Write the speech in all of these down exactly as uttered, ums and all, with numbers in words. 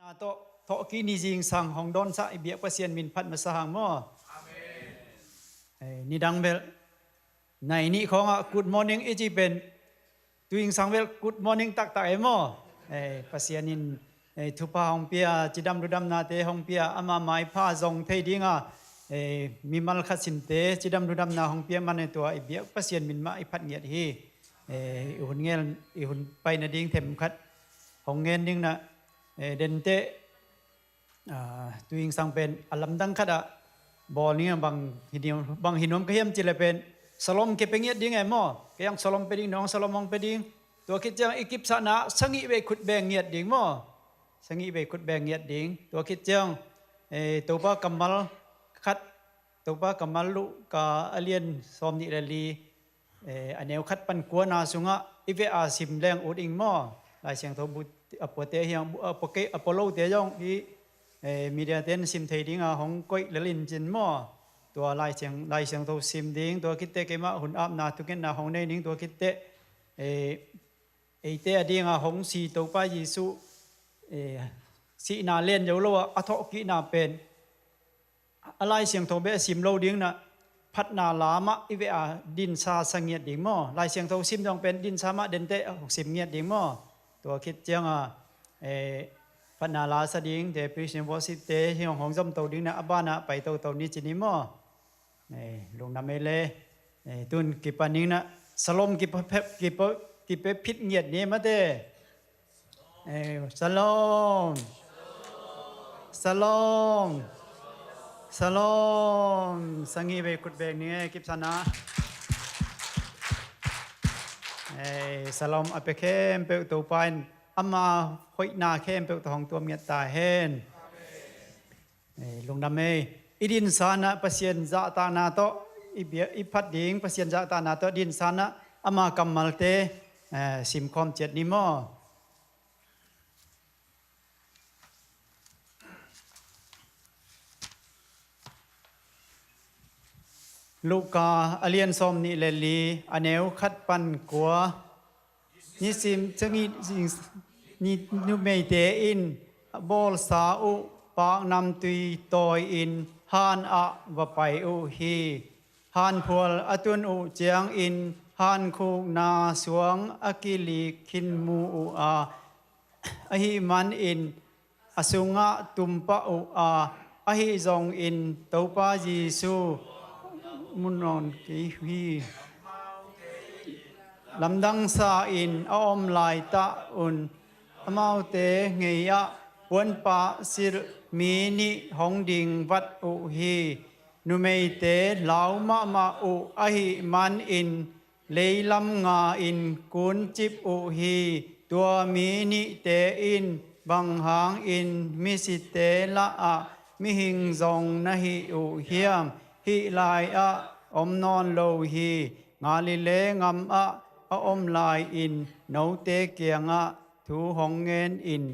A tawh thawhkik ni zingsang hong dawnsah i biak Pasian min phat masa hang maw. Amen. Eh, nidang bel nai nih khawngah good morning i ci pen, tu zingsang bel good morning taktak e maw. Eh, Pasian in eh, thupha hong pia, cidam ludamnate hong pia, ama maipha zong thei dinga eh, mimal khat simte cidam ludamna hong pia man e, tua i biak Pasian min mah i phat ngiat hi. Eh, i hun ngel, i hun pai nading themkhat hong ngen ding na, eh, dente, ah, tu zingsang pen a lamdang khatah bawl ning bang hi nuam, bang hi nuam ka hiam cih leh pen salom kipia ngiat ding e maw. Kei ang salom pia ding, nong salom hong pia ding. Tua khit ciang i kipsakna sangih vei khut beng ngiat ding maw. Sangih vei khut beng ngiat ding. Tua khit ciang eh, Topa kammal khat, Topa kammal Luka a lian sawm nih le li, eh, a neu khat pan kuana sungah i veh a sim leng ut ing maw. Lai Siangtho bu-, a puate hiang, a pua kei, a pua lote zong hi, eh, media ten sim thei dinga hong koih lel in cin maw. Tua Lai Siang, Lai Siangtho sim ding, tua khitte keimah hun apna thungetna hong nei ning, tua khitte eh, eite a dinga hong si Topa Jesuh eh, sihna len zo lo a, a thawhkikna pen a Lai Siangtho beh a sim lo ding na, phatna la mah i veh a dinsa sa ngiat ding maw. Lai Siangtho sim zong pen dinsa mah dente a sim ngiat ding maw. Tua khit cianga eh, phatna la sa ding te, praise and worship te hi hong hong zom to ding na, a bana pai toto ni ci ni maw. Eh, lungdam ei le. Eh, tun kipan ning na, salom kipa, kipa, kipa phit ngiat ni mate. Eh, salom. Salom. Salom. Sangih vei khut beng ni, eh, kipsakna. Eh, salom a pia khempeuh Topa in ama hoihna khempeuh tawh hong tuam ngiat ta hen. Eh, lungdam ei. I dinsa na Pasian zahtakna tawh i bia, i phat ding Pasian zahtakna tawh dinsa na ama kammalte eh, simkhawm ciat ni maw. Luka a lian sawm nih le li, a neu khat pan kua. Nisim sangih zing ni numeite in a bawlsa uh paknamtui tawi-in han ah va pai uh hi. Hanphual a tun uh ciangin hankhukna suang a kilik khin mu uh a, ahi manin a sungah tumpah uh a, ahi zongin Topa Jesuh mu nawn kei hi. Lamdang sa-in a om laitah un amaute ngei-ah puanpah silh mi nih hong ding vat uh hi. Numeite lau mahmah uh ahi manin leilam nga-in kuncip uh hi. Tua mi nihte in, "Bang hangin misite lahah mihing zong na hih uh hiam? Hih lai-ah om nawn lo hi. Galilee gamah a om lai-in note kiangah thu hong ngen in.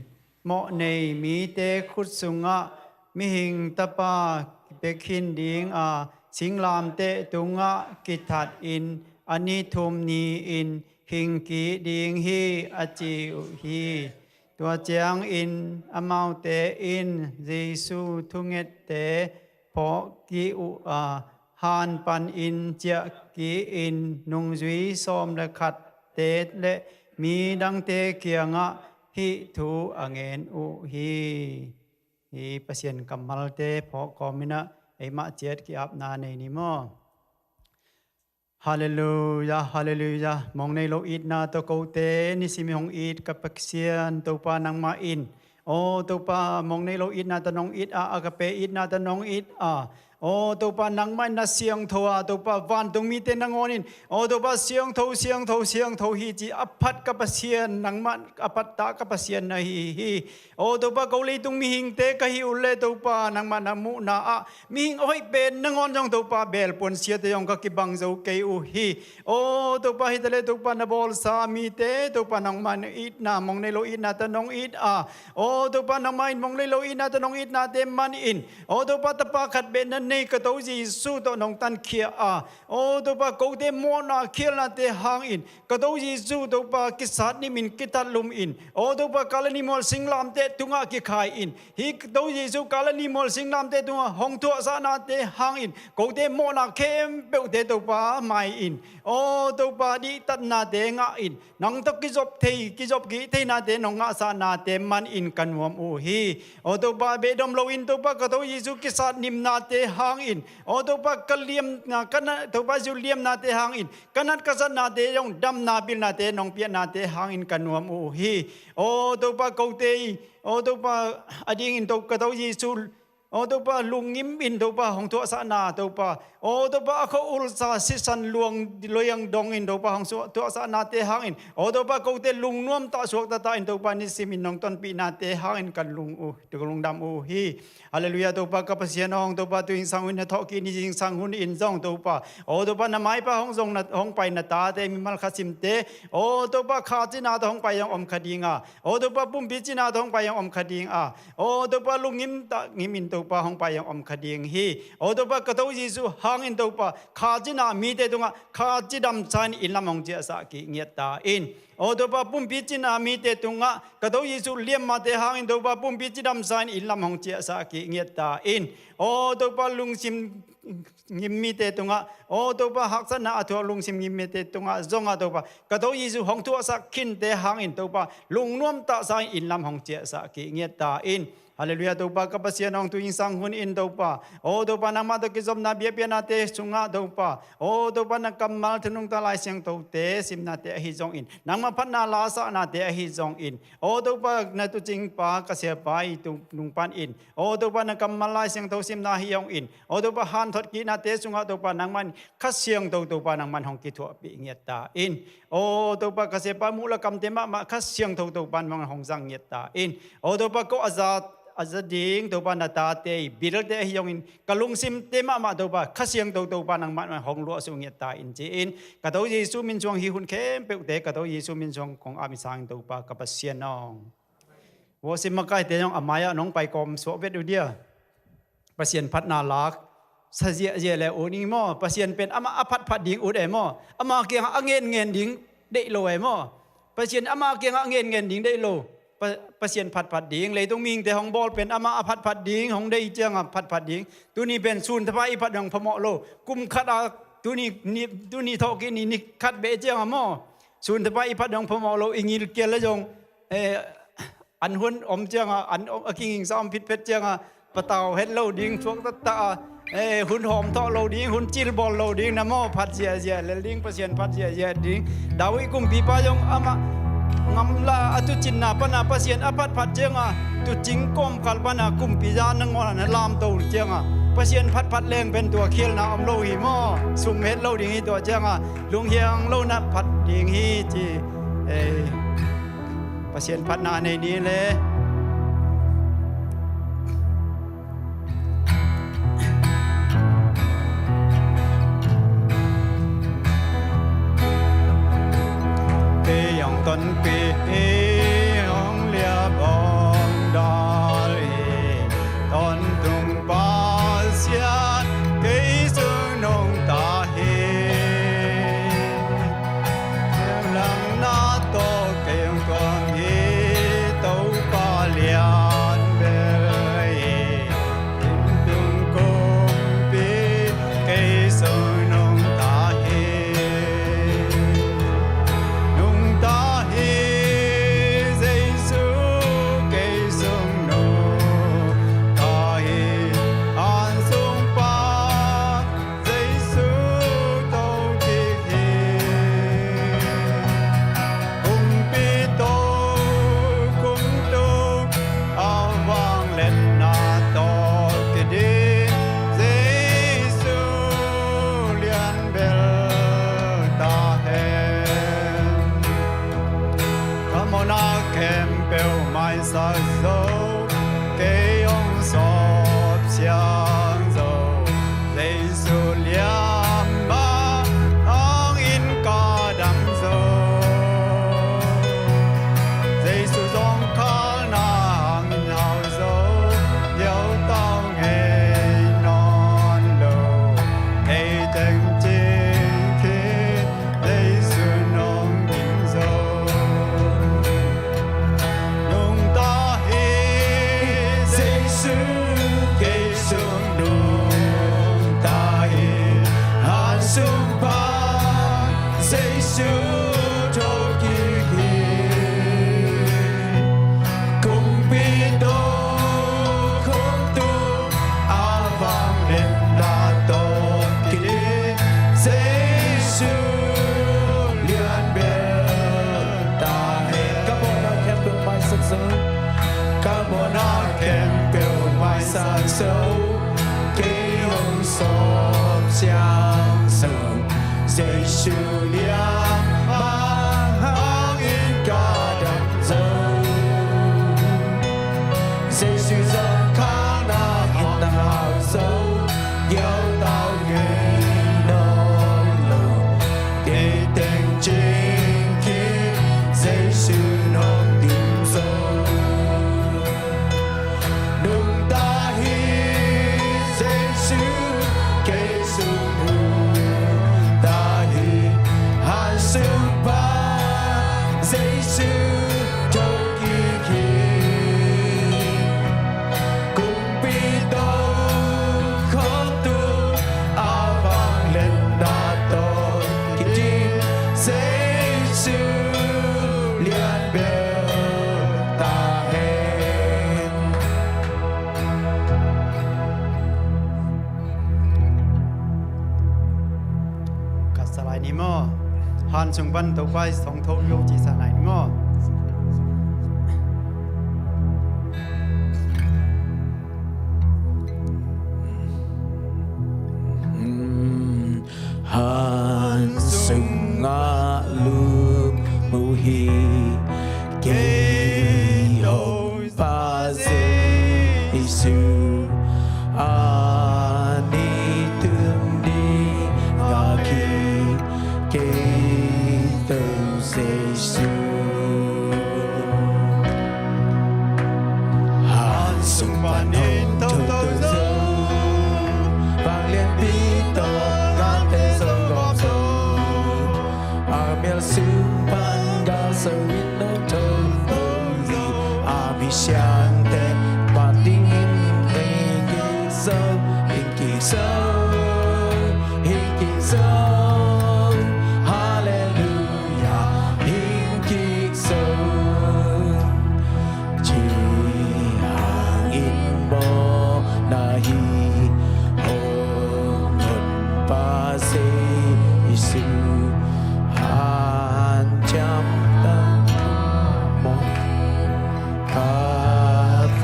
Mawh nei mite khut sungah Mihing Tapa kipia khin dinga, singlamteh tungah kithatin a ni thum ni-in hing kik ding hi," a ci uh hi. Tua ciangin amaute in Jesuh thungette phawk kik uh a, han panin ciah kik-in nungzui sawm le khatte le midangte kiangah hih thu a ngen uh hi. Hi Pasian kammalte phawk kawmin ah eimah ciat ki-apna nei ni maw? Halleluiah, halleluiah. Mong nei lo itna tawh kote nisim i hong it ka Pasian Topa nangmah in, aw Topa, mong nei lo itna tawh nong it a, agape itna tawh nong it a, aw Topa, nangmah in na siangtho a, Topa, vantung mite nangawn in, aw Topa, siangtho, siangtho, siangtho hi ci a phat ka Pasian, nangmah a pattah ka Pasian na hi hi. Aw Topa, ko leitung mihingte ka hih uh leh Topa, nangmah na muhna ah mihing a hoih pen nangawn zong Topa, belpuan siate zong ka kibang zo kei uh hi. Aw Topa, hi ta leh Topa, na bawlsa mite Topa, nangmah in itna, mong nei lo itna tawh nong it a, aw Topa, nangmah in mong nei lo itna tawh nong itnate man in, aw Topa, tapa khat beh na nei ka To Jesu tawh nong tankhia a, aw Topa, kote mawhna khialnate hangin ka To Jesu Topa kisat nimin kithatlum in, aw Topa, Kalvary mual singlamteh tungah kikhai in, hih To Jesu Kalvary mual singlamteh tungah hong thuahsahnate hangin kote mawhna khempeuhte Topa mai in, aw Topa, dihtatnate ngah in, nang tawh kizop thei, kizop kik theinate nong ngahsahnate man in ka nuam uh hi. Aw Topa, behdom loin Topa, ka To Jesu kisat nimnate hangin, aw Topa, ka liamna, ka na, Topa Jesu liamnate hangin, ka nat ka zatnate zong damna pilnate nong piahnate hangin ka nuam uh hi. Aw Topa, kote i, aw Topa, a dingin To, ka To Jesu, aw Topa, lungngim in Topa hong thuahsahna Topa, aw Topa, a khua ulsa sisan luang loiang dongin Topa hong suah, thuahsahnate hangin, aw Topa, kote lungnuam tah suak tata in Topa, nisimin nong tonpihnate hangin ka lung uh, ka lungdam uh hi. Halleluiah, Topa ka Pasian aw, Topa, tu zingsang hun na thawhkik ni zingsang hun in zong Topa, aw Topa, na maipa hong zong na, hong pai na tate mimal khat simte, aw Topa, kha cina tawh hong pai zong om kha ding a, aw Topa, pumpi cina tawh hong pai zong om kha ding a, aw Topa, lungngim tah ngim in Topa hong pai zong om kha ding hi. Aw Topa, ka To Jesu hangin Topa, kha cina mite tungah kha cidam sa in inn lam hong ciahsah kik ngiat ta in. Aw Topa, pumpi cina mite tungah ka To Jesu liammate hangin Topa, pumpi cidam sa in inn lam hong ciahsah kik ngiat ta in. Aw Topa, lungsim ngim mite tungah, aw Topa, haksatna a thuak lungsim ngim mite tungah zong a Topa, ka To Jesu hong thuahsak khinte hangin Topa, lungnuam tah sa in inn lam hong ciahsah kik ngiat ta in. Halleluiah, Topa ka Pasian aw, tu zingsang hun in Topa, aw Topa, nangmah tawh kizopna biakpiaknate sungah Topa, aw Topa, na kammal thu nungta Lai Siangthote simnate ahi zongin, nangmah phatna lasahnate ahi zongin, aw Topa, na tuucingpa ka siapa i tu nung panin, aw Topa, na kammal Lai Siangtho simna ahi zongin, aw Topa, hanthot kihnate sungah Topa, nangman Kha Siangtho Topa nangman hong kithuahpih ngiat ta in. Aw Topa, ka siapa muh le kamte mahmah Kha Siangtho Topa nangman hong zang ngiat ta in. Aw Topa, ko a za, a za ding Topa, na tate i bilte ahi zongin, ka lungsimte mahmah Topa, Kha Siangtho Topa nangman hong luahsuh ngiat ta in ci-in, ka To Jesu min suang hih hun khempeuhte, ka To Jesu min suang kong ap hi sangin Topa ka Pasian aw. Worship makaite zong a mai-ah nong pai kawm suak vet uh dia. Pasian phatna lak sa ziahziah le ut ning maw? Pasian pen amah a phatphat ding ut e maw? Amah kiangah a ngenngen ding deih lo e maw? Pasian amah kiangah a ngenngen ding deih lo. Pa, Pasian phatphat ding, leitung mihingte hong bawl pen amah a phatphat ding, hong deih ciangah phatphat ding. Tuni pen sun thapai i phat hong phamawh lo. Kum khat a tuni, ni, tuni thawhkik ni, ni khat beh ciangah maw? Sun thapai i phat hong phamawh lo, i ngilkial le zong, eh, an hun om ciangah, an om, a kingingsa om phitphet ciangah, patau het lo ding, thuak tattah a, eh, hun hawm thawh lo ding, hun cilbawl lo ding, na maw phat ziahziah lel ding, Pasian phat ziahziah ding. David kumpipa zong amah ngamla a tuucinna pana Pasian a phatphat ciangah, tuucing kawmkal pana kumpi za nangawn a na lamto ciangah, Pasian phatphat leng pen tua khialna om lo hi maw? Sum het lo ding hi tua ciangah, lunghiang lo na phat ding hi ci, eh, Pasian phatna nei ni le. Kei hong tonpih, hong liap, hong dal hi. Tawntung Pasian kei sung nungta hi. Langna tawh kei hong tuang hi, Topa lian bel hi. Inn tung kumpi kei sung nungta hi. Nungta hi, Jesu kei sung nungta hi. An sung pa Jesu to kik hi. Kumpi to kum tung a vangliatna tawh kiding, Jesu lian bel ta hen. Ka mawhna khempeuh maisak zo, kei hong sawp siang zo. Jesu liamma hangin ka dam zo. Jesu zawngkhalna hangin hau zo. Liau tau ngei nawn Teng cing khit Jesu nong dim zo. Nungta hi Jesu kei sung, nungta hi han sung pan Jesu thokik hi. Kumpi tawh khawmtu a vangliatna tawh kidim Jesu lian bel ta hen. Ka mawhna khempeuh maisak zo. Ka mawhna khempeuh maisak zo. Kei hong sawp siang zo. Jesu lian hangin ka dam zo. Jesu zong khang na in na hau zo. Giau tau ngei nawn lo. Kei teng cing khit Jesu nong dim zo. Nungta hi Jesu kei sung, nungta hi han sung pan Jesu thokik hi. Kumpi tawh khawmtu a vangliatna tawh kidim Jesu lian bel ta hen. Ka sa lai ni maw? Han sung pan Topa i song tho lo ci sa lai ni maw? Han sungah lum uh hi kei Topa Jesu, a ni tung ni ngak hi kei Topa Jesu. Han sung panin thotho zo, vanglianpi tawh galte zo gawp zo. A mial sung pan gal zo in nong thotho hi. A mi siangte mat dingin hing kik zo, hing kik zo, hing kik zo. Halleluia, hing kik zo. Ci hangin mawhna hi hong Honpa Jesu, hanciam tang mawh ka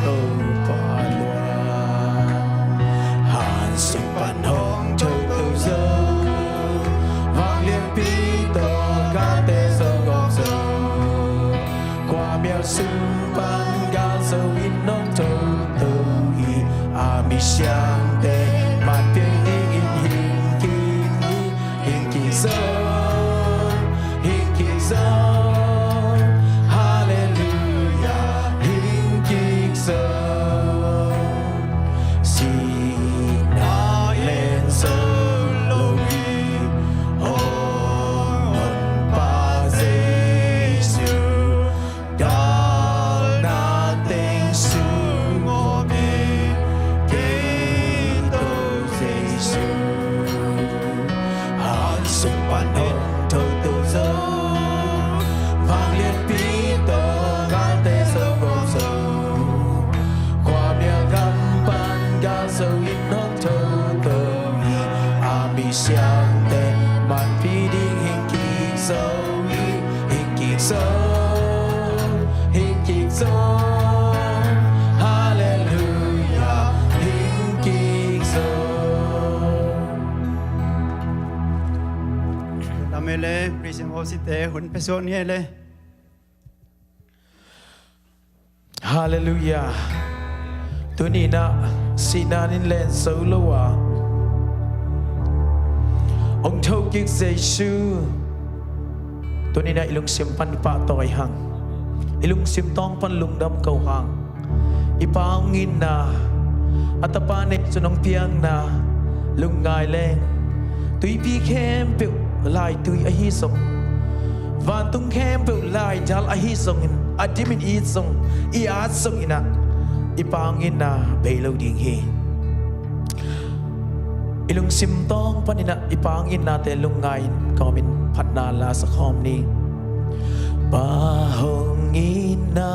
Topa lua. Han sung pan hong thotho zo, vanglianpi tawh galte zo gawp zo. Khuamial sung pan gal zo in nong thotho hi. A mi siangte mat piang dingin hing kik hi. Hing kik zo, hing kik zo. Halleluia, hing kik zo. Sihna len zo lo hi hong Honpa Jesu. Galna teng sung om hi kei Topa Jesu. Han sung pan hong thotho zo, vanglianpi tawh galte zo gawp zo. Khuamial gam pan gal zo in hong thotho hi. A mi siangte mat piang ding hing kik zo hi. Hing kik zo, hing kik zo. Halleluia, hing kik zo. Lam e le, praise and worship te hun pia suak ni e le. Halleluia. Tuni-in ah sihna in len zo lo a hong thokik Jesu, tuni-in ah i lungsim pan i pahtawi hang. I lungsim tawng pan lungdam ko hang. I Pa hong itna, a Tapa neih sung hong piakna, lungngai leng Tuipi khempeuh laitui ahi zong, vantung khempeuh laidial ahi zongin, a dimin it zong, i at zongin ah, i Pa hong itna bei lo ding hi. I lungsim tawng panin ah i Pa hong itnate lungngai-in kawmin phatna la sa khawm ni. Pa hong itna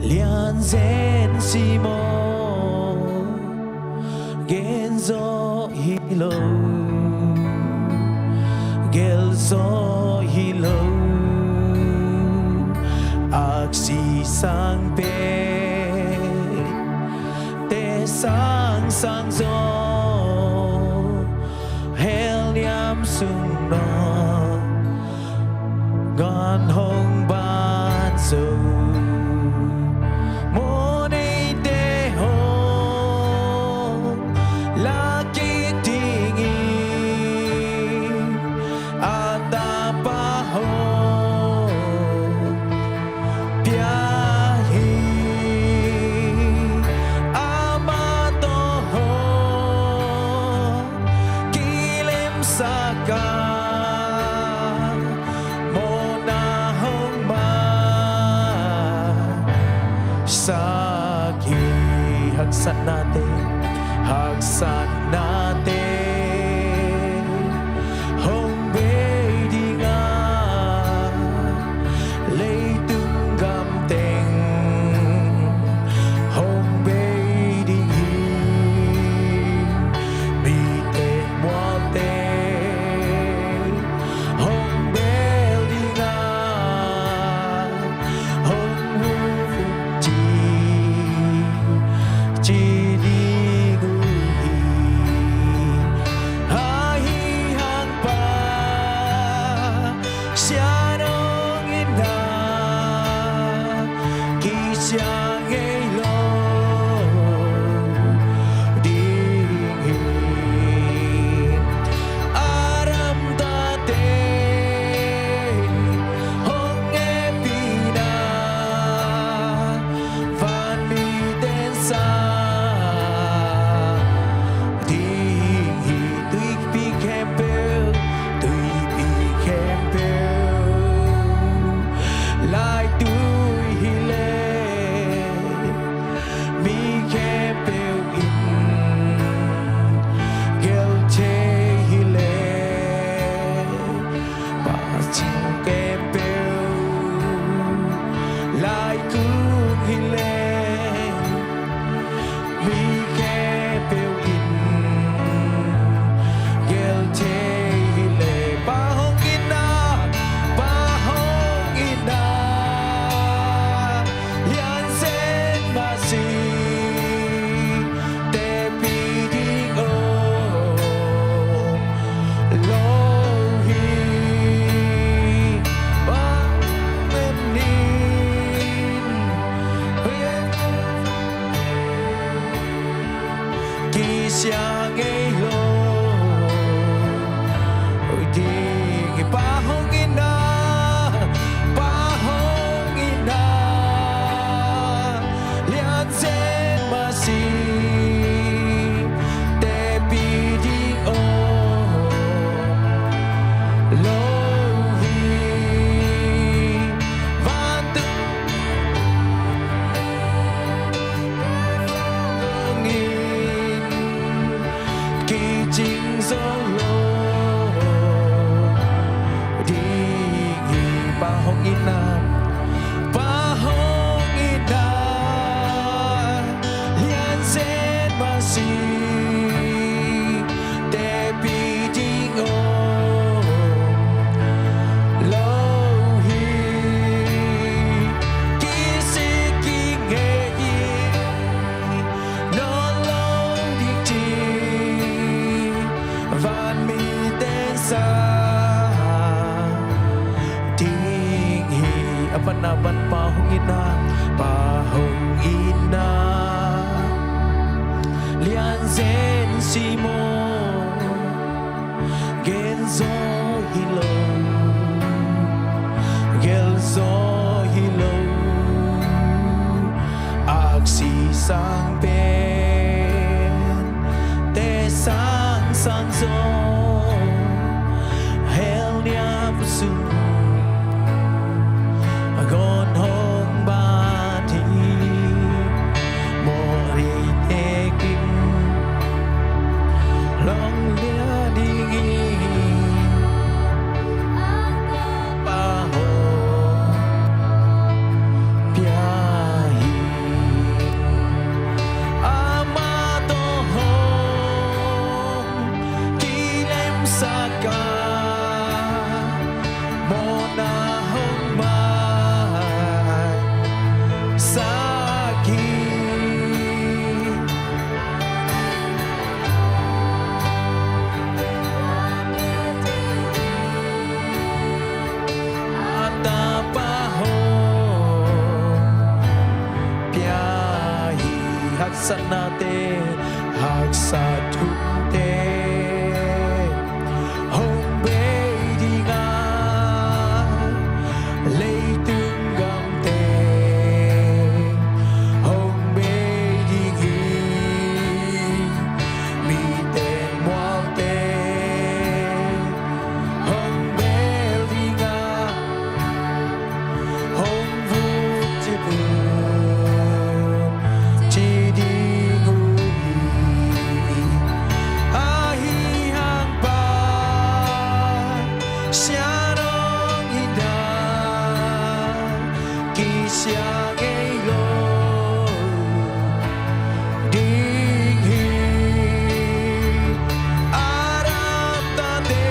lianzen si maw, genzaw hi lo, gelzaw hi lo, aksi sang pen, te sang sang zaw, hell niam sung na gan hong ban zo, mawhneite hong lak kik ding hi. A tapa hong pia hi, amah tawh hong kilemsak a, mawhna hong maisak hi. Haksatnate, haksatnate hong bei ding a, leitung gam teng hong bei ding hi. Mite mualte hong bel ding a, hong mu ci, ci ding uh hi. Ahi hang Pa Sian hong itna kisiang ngei lo ding hi. Adam tate hong hehpihna vanmite in sang ding hi. Tuipi khempeuh, tuipi khempeuh laitui hi leh, mi khempeuh in gel thei hi leh, pacing khempeuh laikung hi leh, mi khempeuh in gel thei hi leh. Pa hong itna, Pa hong itna lianzen mah si, teci ding om lo hi. Bang menin kisiang ngei lo ding hi. Pa hong itna, Pa hong itna lianzen mah si, teci ding om lo hi. Vantung in kicing zo lo ding hi. Pa hong itna, Pa hong itna lianzen mah si, teci ding om lo hi. Kisik kingeh hi nawn lo ding ci, vanmite in sang ding hi. A panna pan Pa hong itna, Pa hong itna lianzen si maw, genzaw hi lo, gelzaw hi lo, aksi sang pen, te sang Sang zo hel niam sung gon hong bat hi. Mori tekin long lia ding hi. Pa hong pia hi. Ama tawh hong kilemsak a, mawhna hong maisak hi. A Tapa hong pia hi. Haksatnate, haksat hunte hong bei ding a, leitung gamte hong bei ding hi. Mite mualte hong bel ding a, hong vut ci vut ci ding uh hi. Ahi hang Pasian hong itna kisia ngei lo ding hi. Adam tate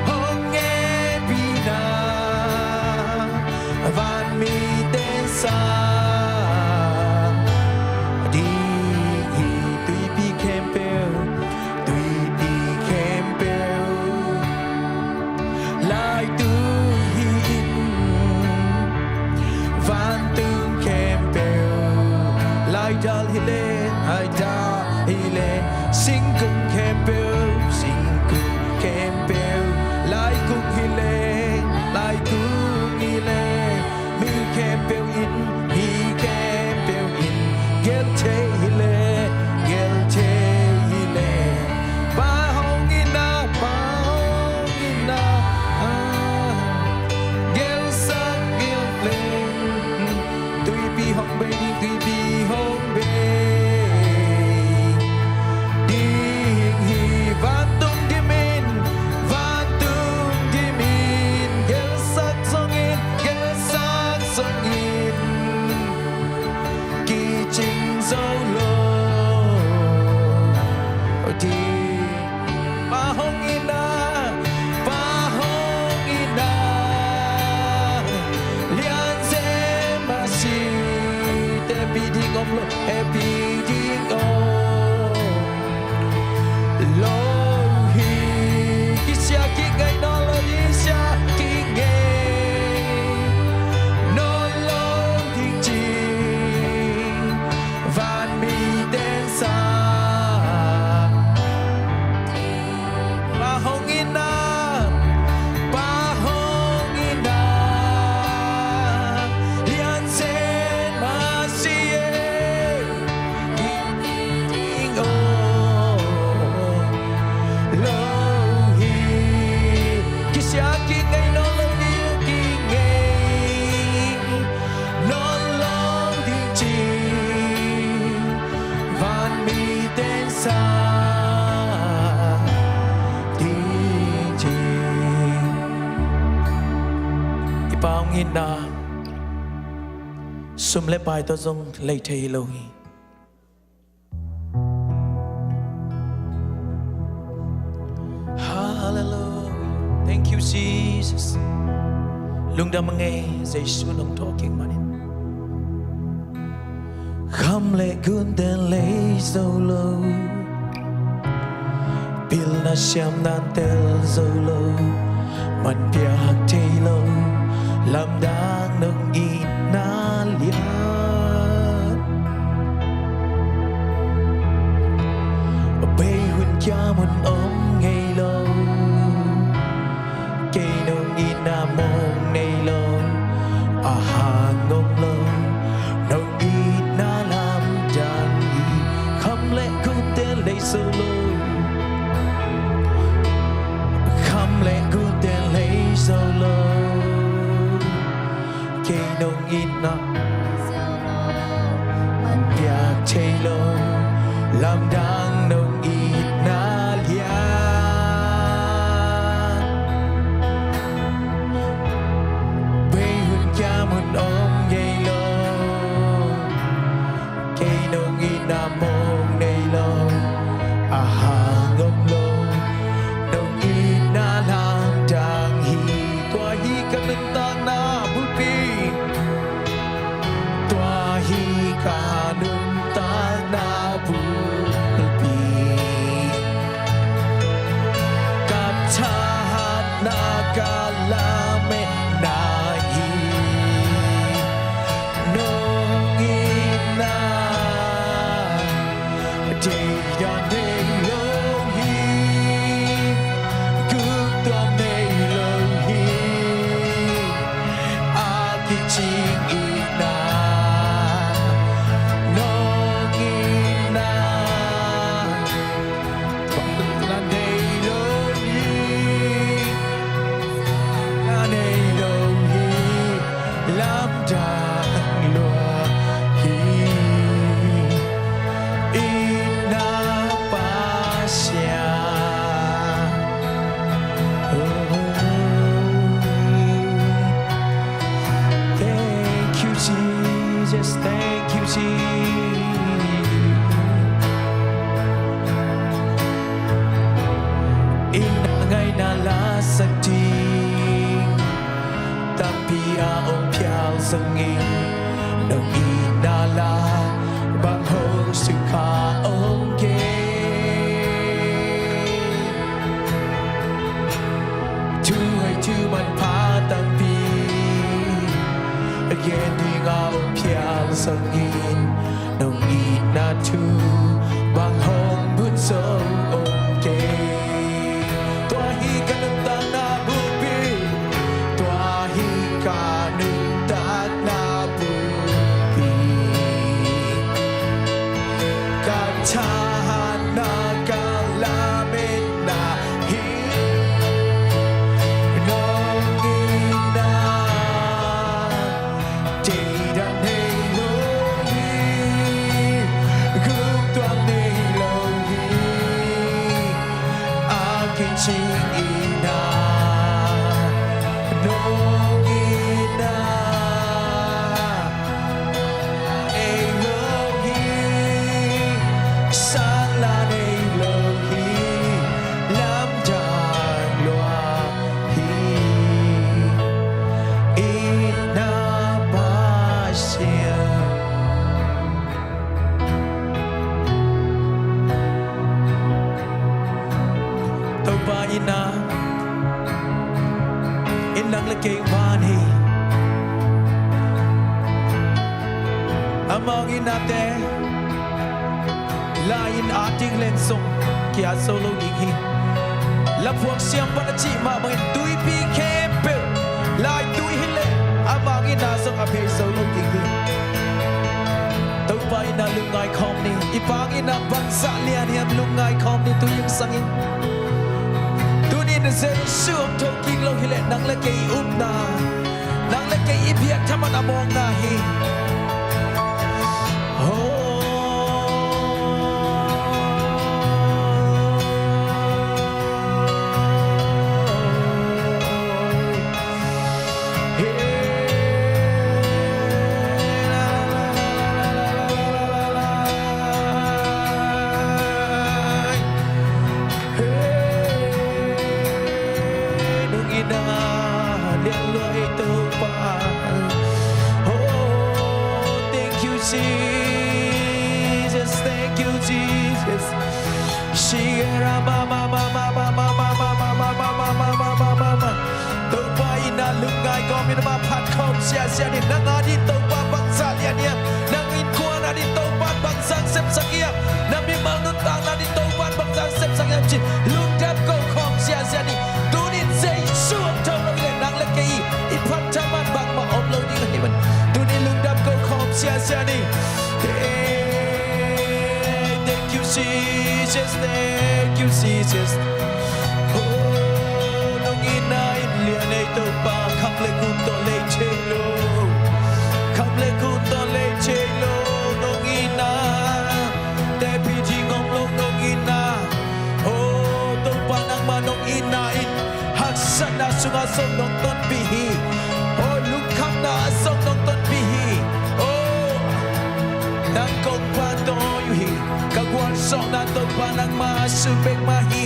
hong hehpihna vanmite sa ding hi. Tuipi khempeuh, tuipi khempeuh laitui hi in, vantung khempeuh laidal hi le, laidal hi le, singkung khempeuh, singkung khempeuh laikung hi le, laikung hi le, mi khempeuh in, mi khempeuh in gel thei hi le, gel thei hi le, Pa hong itna, Pa hong itna gelsak ding leng, tuipi hong bei ding, tuipi hong bei ding hi. Vantung dim in, vantung dim in, gelsak zongin, gelsak zongin kicing zo lo ding. Pa hong itna, Pa hong itna lianzen mah si, hehpih ding om lo, hehpih ding om lo hi. Kisia kik ngei nawn lo ding, kisia kik ngei nawn lo ding ci, vanmite sa Pa hong itna, Pa hong itna lianzen mah si e. Kipding om lo hi. Kisia kik ngei nawn lo ding, kik ngei nawn lo ding ci, vanmite sa ding ci. I Pa hong itna sum le pai tawh zong lei thei hi lo hi. Hallelujah. Thank you, Jesus. Lungdam a ngei, Jesu nong thawh kik manin. Kham le gunte lei zo lo, pilna siamna tel zo lo, man piak thei lo, lamdang nong itna lian. Bei hun kiam hun om ngei lo, kei nong itna mawng nei lo, a hang om lo, nong itna lamdang hi. Kham le gunte lei zo lo, Hang om lo, nong itna lamdang hi. Tua hi ka nuntakna bulpi. Tua hi ka nuntakna bulpi. Ka thahatna, ka lametna hi. Nong itna, thei dan nei lo hi, guk tuam nei lo hi, a kicing itna. Nong itna, la nei lo hi, la nei lo hi, lamdang lua hi. Itna Pasian. Oh, thank you, Jesus. Thank you, Jesus. Itna ngaihna la sak ding tampi a om phial zongin, nong itna la bang hong sukha om kei. Thuhoih thumanpha tampi a gen ding a om phial zongin, nong itna thu bang hong bun zo om kei. Tua hi ka nuntakna bulpi. Tua hi ka nuntakna bulpi. Ka thahatna, ka lametna hi. Nong itna, thei dan nei lo hi, guk tuam nei lo hi, a kicing itna. Nong itna, ei lo hi, sang la nei lo hi, lamdang lua hi. Itna Pasian. Topa itna in nang le kei van hi. Amau itnate la-in a ding len zong kia zo lo ding hi. Laphuak siam pan a cih mah bangin tuipi khempeuh laitui hi leh amau itna zong a phei zo lo ding hi. Topa itna lungngai khawm ni. I Pa itna bangzah lian hiam lungngai khawm ni, tu zingsangin. Tunin Jesu hong thokik lo hi leh nang le kei i upna, nang le kei i biak thaman a mawkna hi. Oh. Nong itna lian lua ei Topa. Oh, thank you, Jesus. Thank you, Jesus. Sierra mama mama mama mama mama mama mama mama mama. Topa itna lungngai kawmin mah phat khawm siasia ni. Nang a ding Topa bangzah lian hiam? Nang innkuan a ding Topa bangzah sepsak hiam? Na mimal nuntakna ding Topa bangzah sepsak hiam ci lungdam ko khawm siasia ni. Tunin Jesu hong thok lo hi leh nang le kei i phat thaman bangmah om lo ding ahi man. Tunin lungdam ko khawm siasia ni. Hey, thank you, Jesus. Thank you, Jesus. Oh, nong itna in lian ei Topa, kham le kun tawh lei thei lo. Kham le kun tawh lei thei lo, nong itna. Tepih ding om lo nong itna. Oh, Topa nangmah nong itna in haksatna sungah zong nong tonpih hi. Oh, lungkhamna ah zong nong tonpih hi. Oh, nang kong pahtawi uh hi. Ka gual Sawkna Topa nangmah a sum bek mah hi.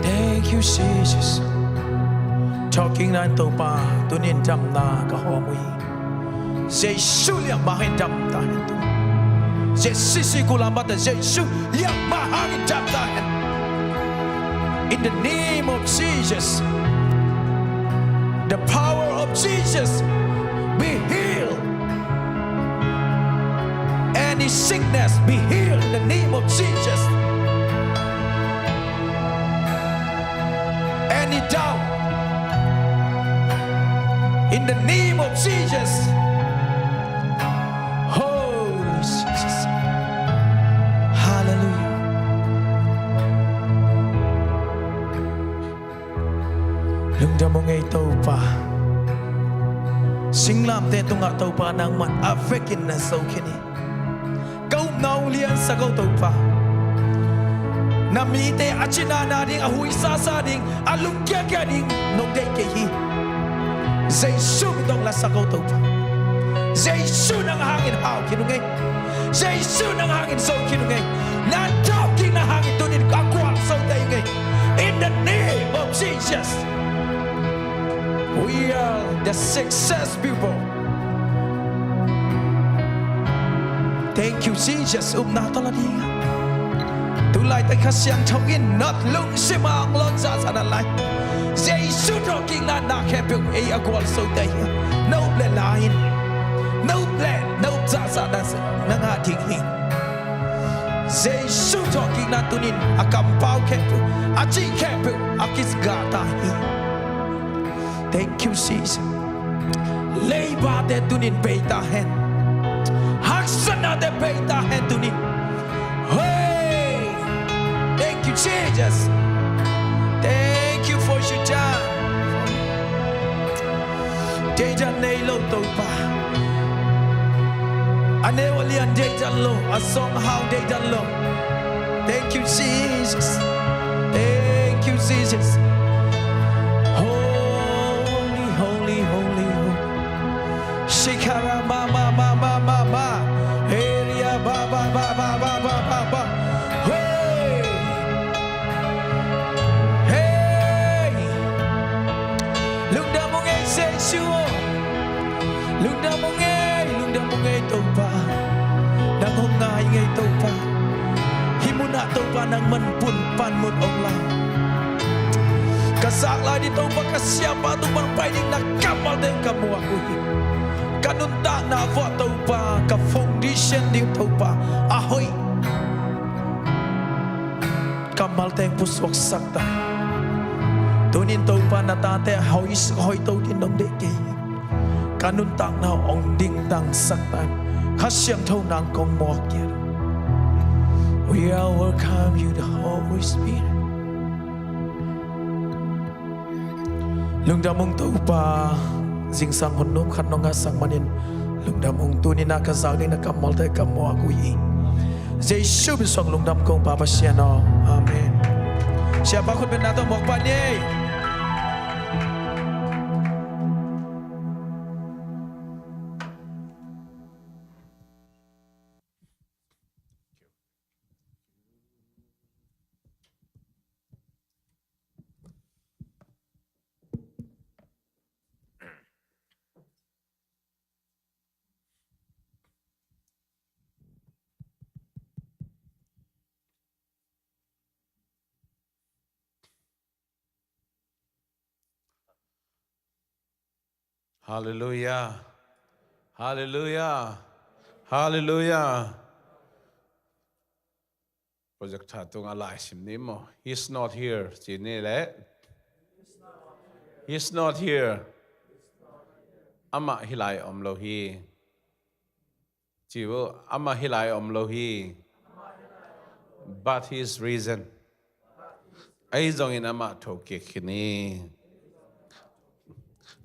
Thank you, Jesus. Thawhkikna in Topa, tuni in damna ka hawm uh hi. Jesu liangmah hangin dam ta hen. Jesu si kula mata Jesu liangmah hangin dam ta hen. In the name of Jesus, the power of Jesus, be healed. Any sickness, be healed in the name of Jesus. Any doubt, in the name of Jesus. Holy Jesus. Hallelujah. Lungdam ung ei Topa. Singlamteh tungah Topa nangman a vekin na zo khin hi. Ka upna hong liansak o Topa. Na mite a cinahna ding, a huisasa ding, a lungkiakia ding nong deih kei hi. Jesu min tawh lasak o Topa. Jesu nang hangin hau khin ung ei. Jesu nang hangin zo khin ung ei. Na thawhkikna hangin tuni in ka gualzo tei ung ei. In the name of Jesus, we are the success people. Thank you, Jesus. Upna tawh la ding. Tulaitak Kha Siangtho in nat lungsim a hong lawn zahzah na lai. Jesu thawhkikna na khempeuh ei a gualzo tei hi. Na up le la in. Na up le, na up zahzah na, na ngah ding hi. Jesu thawhkikna tuni in a kampau khempeuh, a cih khempeuh a kizang ta hi. Thank you, Jesus. Leibate tuni in bei ta hen. Haksatnate bei ta hen tuni in. Hey! Thank you, Jesus. Thank you for your time. Deidan nei lo Topa. A neu a lian deidan lo, a zong a hau deidan lo. Thank you, Jesus. Thank you, Jesus. Holy, holy, holy, holy. Shikara ma, ma, ma. Eria ba, ba, ba. Hey! Hey! Lungdam ung ei Jesu. Lungdam ung ei, lungdam ung ei Topa. Nang hong ngai ung ei Topa. Hih munah Topa nangman pun panmun ong la. Ka zak lai ding Topa, ka siapa tung pan pai ding na kammalte ka muak uh hi. Ka nuntakna vuah Topa, ka foundation ding Topa a hoih kammalte pusuaksak ta. Tuni in Topa na tate a hoih, hoih to ding nong deih kei. Ka nuntakna ong dingtangsak ta. Kha Siangtho nang kong muak kei. We are welcome you, the Holy Spirit. Lungdam ung Topa, zingsang hun nuam khat nong ngahsak manin lungdam ung. Tuni in ah ka zak ding na kammalte ka muak uh hi. Jesu min suang lungdam kong Pa Pasian aw. Amen. Siapa khut beng na tawh muak pah ni. Halleluiah. Halleluiah. Halleluiah. Projector tungah laisim ni maw? He's not here ci ni leh. He's not here. Amah hih lai om lo hi. Ci uh, amah hih lai om lo hi. But he's risen. Ahi zongin amah thokik hi ni.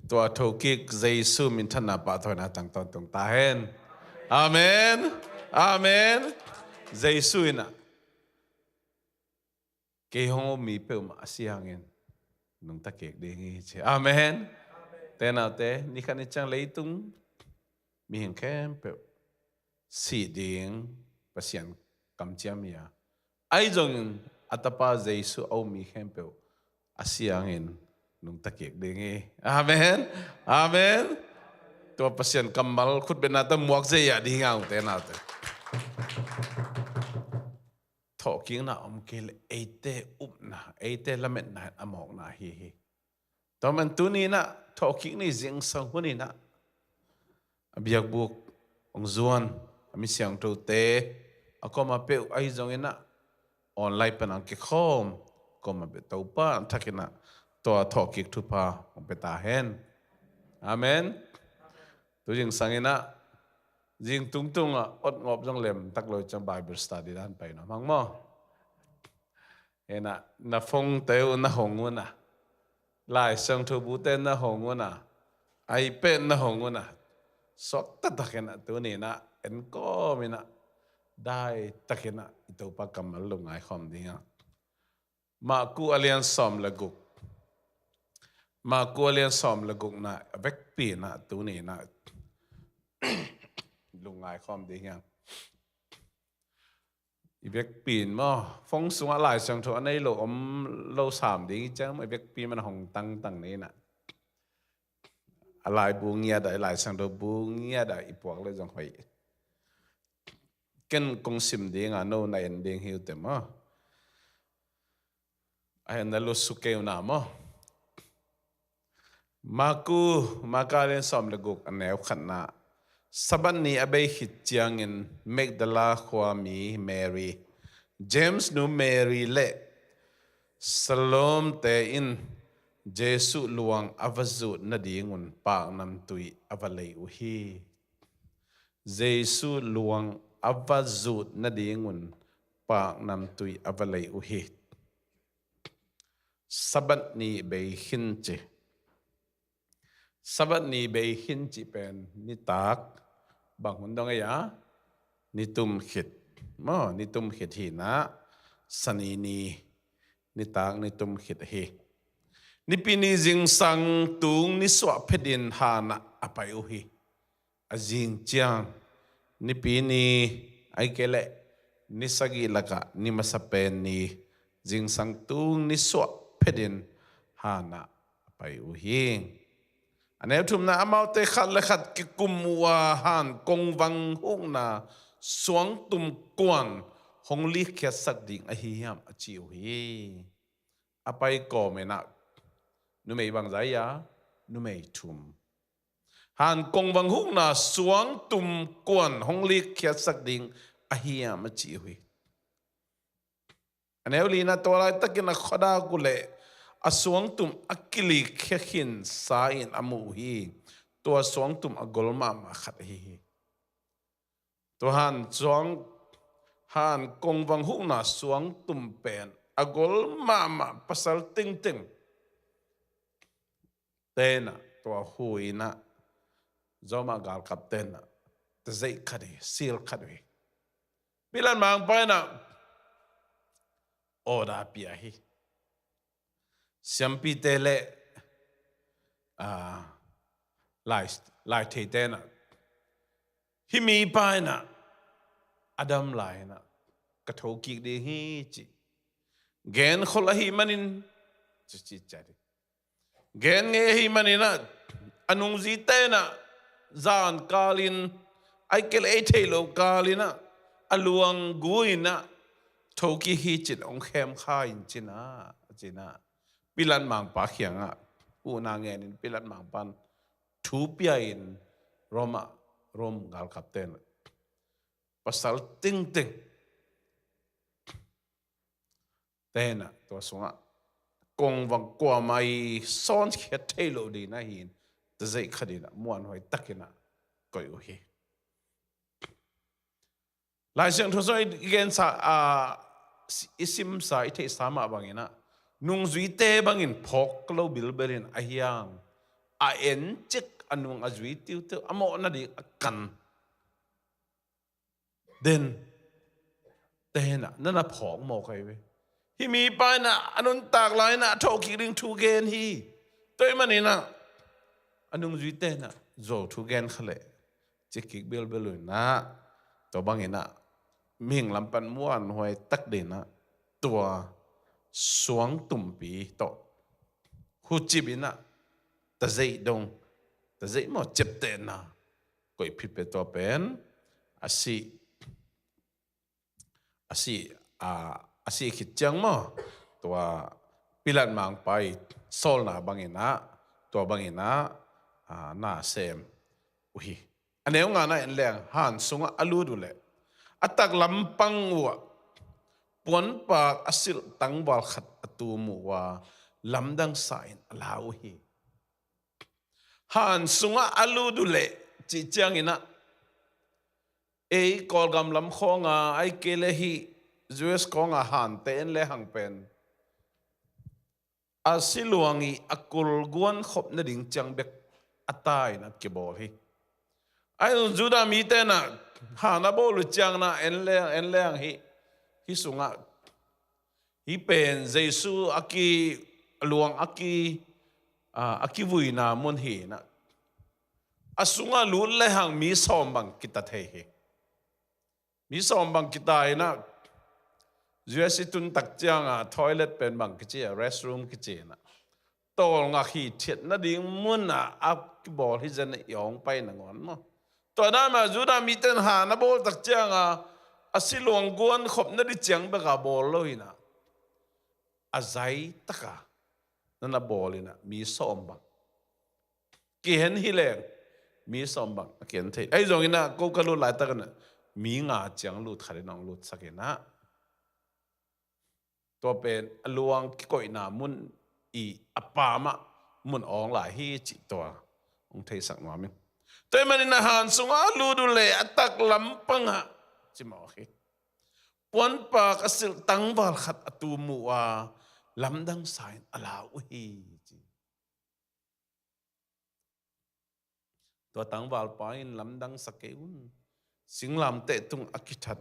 Tua thokik Jesu minthanna pahtawina tang tawntung ta hen. Amen. Amen. Jesu in ah Kei hong um mi peuhmah a si hangin nungta kik ding hi ci. Amen. Te naute, ni khat ni ciang leitung mihing khempeuh sih ding Pasian kamciam hi a, ahi zongin a Tapa Jesu a um mi khempeuh a si hangin nungta kik ding hi. Amen. Amen. Tua Pasian kammal khutbetna ta muak zei a ding a ute naute. Thawhkikna om kei le eite upna, eite lametna in a mawkna hi hi. Tua man tuni inah thawhkik ni zingsang hun inah a biakbuk hong zuan a mi siangthote a koma peuh ahi zong inah online pan ang kikhawm koma peuh Topa thak inah tua thawhkik thupha hong pia ta hen. Amen. Tu zingsang inah zing tungtungah ot ngawp zong lem tak lo ciang Bible study dan pai nuam hang maw? Inah na phone te uh na hong un a, Lai Siangtho bu te na hong un a, iPad na hong un a, suak taktak inah tuni inah en kawm inah dai tak inah i Topa kammal lungngai khawm ding a. Marku a lian sawm le guk. Marku a lian sawm le gukna a vekpi inah tuni inah lungngai khawm ding hiang. I vekpi in maw, phone sungah Lai Siangtho a nei lo om lo sam ding i ciang maw, i vekpi man hong tangtang ni inah a laibu ngiat ah, i Lai Siangtho bu ngiat ah i puak le zong hoih. Ken kong sim ding a, no na en ding hi uh te maw? A en na lut suk kei uh na maw? Marku, Marka lian sawm le guk a neu khatna. Sabbath ni a bei khit ciangin Magdala khua mi Mary, James nu Mary le Salome te in Jesuh luang a va zut nadingun paknamtui a va lei uh hi. Jesuh luang a va zut nadingun paknamtui a va lei uh hi. Sabbath ni bei khin ci. Sabbath ni bei khin cih pen nitak bang hun dong ei a? Nitum khit. Maw, nitum khit hi inah, Sani ni nitak nitum khit hi. Nipi ni zingsang tung ni suah phetin hanah a pai uh hi. A zing ciang nipi ni, ahih kei leh ni sagih lakah ni masa pen ni zingsang tung ni suah phetin hanah a pai uh hi. A neu thumna, amaute khat le khat kikum uh a, han kongvang hukna suangtum kuan hong likkhiatsak ding ahi hiam a ci uh hi. A pai kawm inah numei bangzah hi a? Numei thum. Han kongvang hukna suangtum kuan hong likkhiatsak ding ahi hiam a ci uh hi. A neu lina, tua laitakin a khuadak uh leh a suangtum a kilikkhia khinsa in a mu uh hi. Tua suangtum a gol mahmah khat ahi hi. Tua han suang, han kongvang hukna suangtum pen a gol mahmah pasal tengteng tenah tua hu inah Roma galkap tenah tazeih khat hi, seal khat uh hi. Pilat mangpa inah order pia hi. Siampite le, ah, lai, laitheite inah hih mipa inah a dam lai inah ka thokik ding hi ci. Genkhol ahih manin ci, ci ciat hi. Gen ngei ahih manin ah a nungzuite inah zan kalin, ahih kei leh ei theih loh kalin ah a luang gu inah thokik hi cin hong khemkha in cin ah, cin ah Pilat mangpa kiangah uhna ngenin Pilat mangpan thu pia in Roma, Rom galkapte inah pasal tengteng tenah tua sungah kongvang kuamah i sawnkhia thei loh ding ahi in tazeih khat inah muanhuai tak inah koih uh hi. Lai Siangtho sungah i gensa, a, i simsa, i theihsa mah bang inah nungzuite bangin phawk lo bilbel in ahi hang a en cik, a nung a zui tiutiu, a mawhna ding a kan den tenah na na phawk mawk ahi ve. Hih mipa in ah a nuntak lai-in ah a thawhkik ding thu gen hi. Tua ahih manin ah a nungzuite in ah zuau thu gen kha leh, ci kik bilbil uh in ah, tua bangin ah mihing lam pan muanhuai tak dingin ah tua suang tumpi tawh hucip in ah tazeih dong, tazeih maw, ciaptehna koih phit pah, tua pen a sih, a sih, a, a sih khit ciang maw, tua Pilat mangpa ii sawlna bangin ah, tua bangin ah, a, na sem uh hi. A neu ngana en leng, han sungah a lut uh leh a taklam pang uhah puanpak a silh tangval khat a tum uh a, lamdang sa-in a la uh hi. Han sungah a lut uh leh cih ciangin ah, ei Kawlgam lam khawng a, ahih kei leh hih U S khawng a hante en lehang pen a siluang ii a kul guan khop nading ciang bek a ta-in a kibawl hi. Ahi zong Judah mite in ah han a bawl uh ciangin ah en lehang, en lehang hih, hih sungah, hih pen Jesu a ki, luang a ki, a, a kivuina mun hi in ah, a sungah lut lehang mi sawm bang kita thei hi. Mi sawm bang kita in ah, U S ii tun tak ciang a toilet pen bang kici a, restroom kici in ah, tawlngak hithiat nading mun ah a kibawl hi zen, i hong pai nangawn maw. Tua dan mah Judah mite in han a bawl tak ciang a, a siluang guan khop nading ciang bek a bawl lo in ah, a zai tak a na na bawl in ah mi sawm bang kihen hi leng, mi sawm bang a kihen thei. Ahi zongin ah ko ka lut laitak in ah mi nga ciang lut khat in hong lutsak in ah, tua pen a luang kikoihna mun ii a pamah mun awng lai hi cih tua hong theisak nuam ing. Tua ahih manin ah han sungah a lut uh leh a taklam pangah, ci mawk hi, puanpak a silh tangval khat a tum uh a, lamdang sa-in a la uh hi, ci. Tua tangvalpa in, lamdang sa kei un. Singlamteh tungah a kithat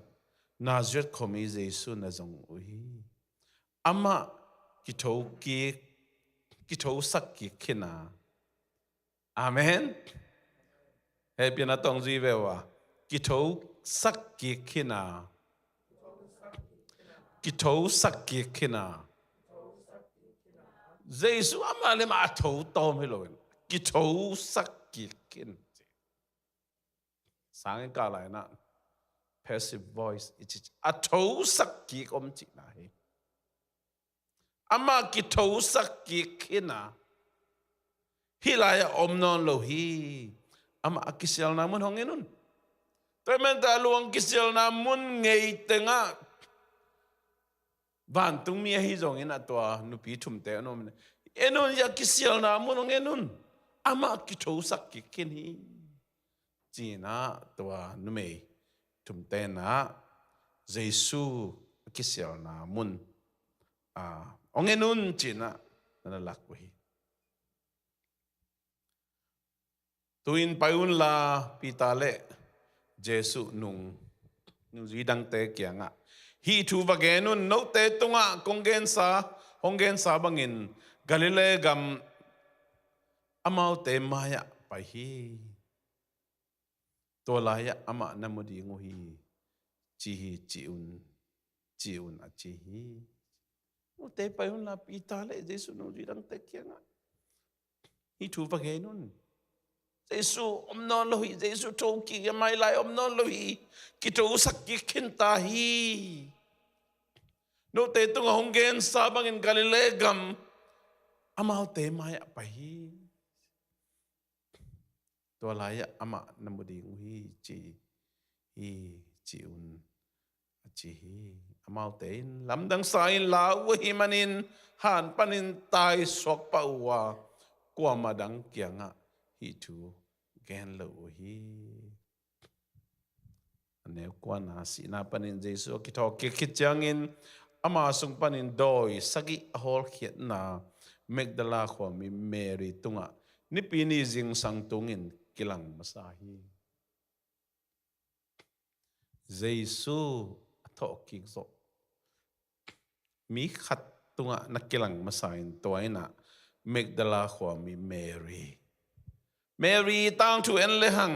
Nazareth khuami Jesu na zong uh hi. Amah kitho kik, kithosak kik khin a. Amen. Hehpihna tawh hong zui ve ua. Kithosak kik khin a. Kithosak kik khin a. Jesu amah le amah a tho tawm hi loin, kithosak kik khin. Sangin kah lai-in ah passive voice i ci, a thosak kik om cihna hi. Amah kithosak kik khin a, hih lai-ah om nawn lo hi. Amah a kisialna mun hong en un. Tua ahih manin tua luang kisialna mun ngei tengah vantungmi ahi zongin ah tua nupi thumte a om in, en un, hih a kisialna mun hong en un. Amah kithosak kik khin hi, ci-in ah tua numei thumte in ah Jesu a kisialna mun, a, hong en un, ci-in ah na na lak uh hi. Tu-in pai unla, Peter le Jesu nung, nungzui dangte kiangah, hih thu va gen un, note tungah kong gensa, hong gensa bangin Galilee gam amaute mai-ah pai hi. Tua lai-ah amah na mu ding uh hi, ci hi, ci un, ci un, a ci hi. Note pai unla, Peter le Jesu nungzui dangte kiangah, hih thu va gen un. Jesu om nawn lo hi, Jesu thokik a mai lai om nawn lo hi, kithosak kik khin ta hi. Note tungah hong gensa bangin Galilee gam amaute mai-ah pai hi. Tua lai-ah amah na mu ding uh hi, ci hi, ci un, a ci hi. Amaute in lamdang sa-in la uh ahih manin han panin taisuak pah uh a, kuamah dang kiangah hih thu gen lo uh hi. A neu kuana, sihna panin Jesu a kithawhkik khit ciangin ama sung panin dawi sagih a hawlkhiatna Magdala khuami Mary tungah Nipi ni zingsang tungin kilang masa hi. Jesu a thawhkik zawh mi khat tungah na kilang masa in tua in ah Magdala khuami Mary. Mary tangthu en lehang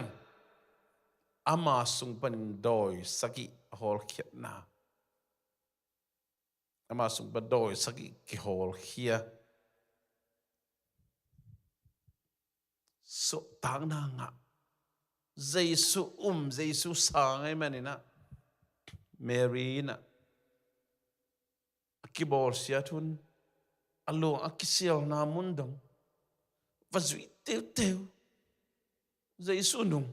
ama sung panin dawi sagih a hawlkhiatna. Ama sung pan dawi sagih kihawlkhia. Suahtakna ngah. Jesu um, Jesu sang ahih manin ah Mary in ah a kibawlsiat hun, a luang a kisialna mun dong va zui teuteu. Jesu nung.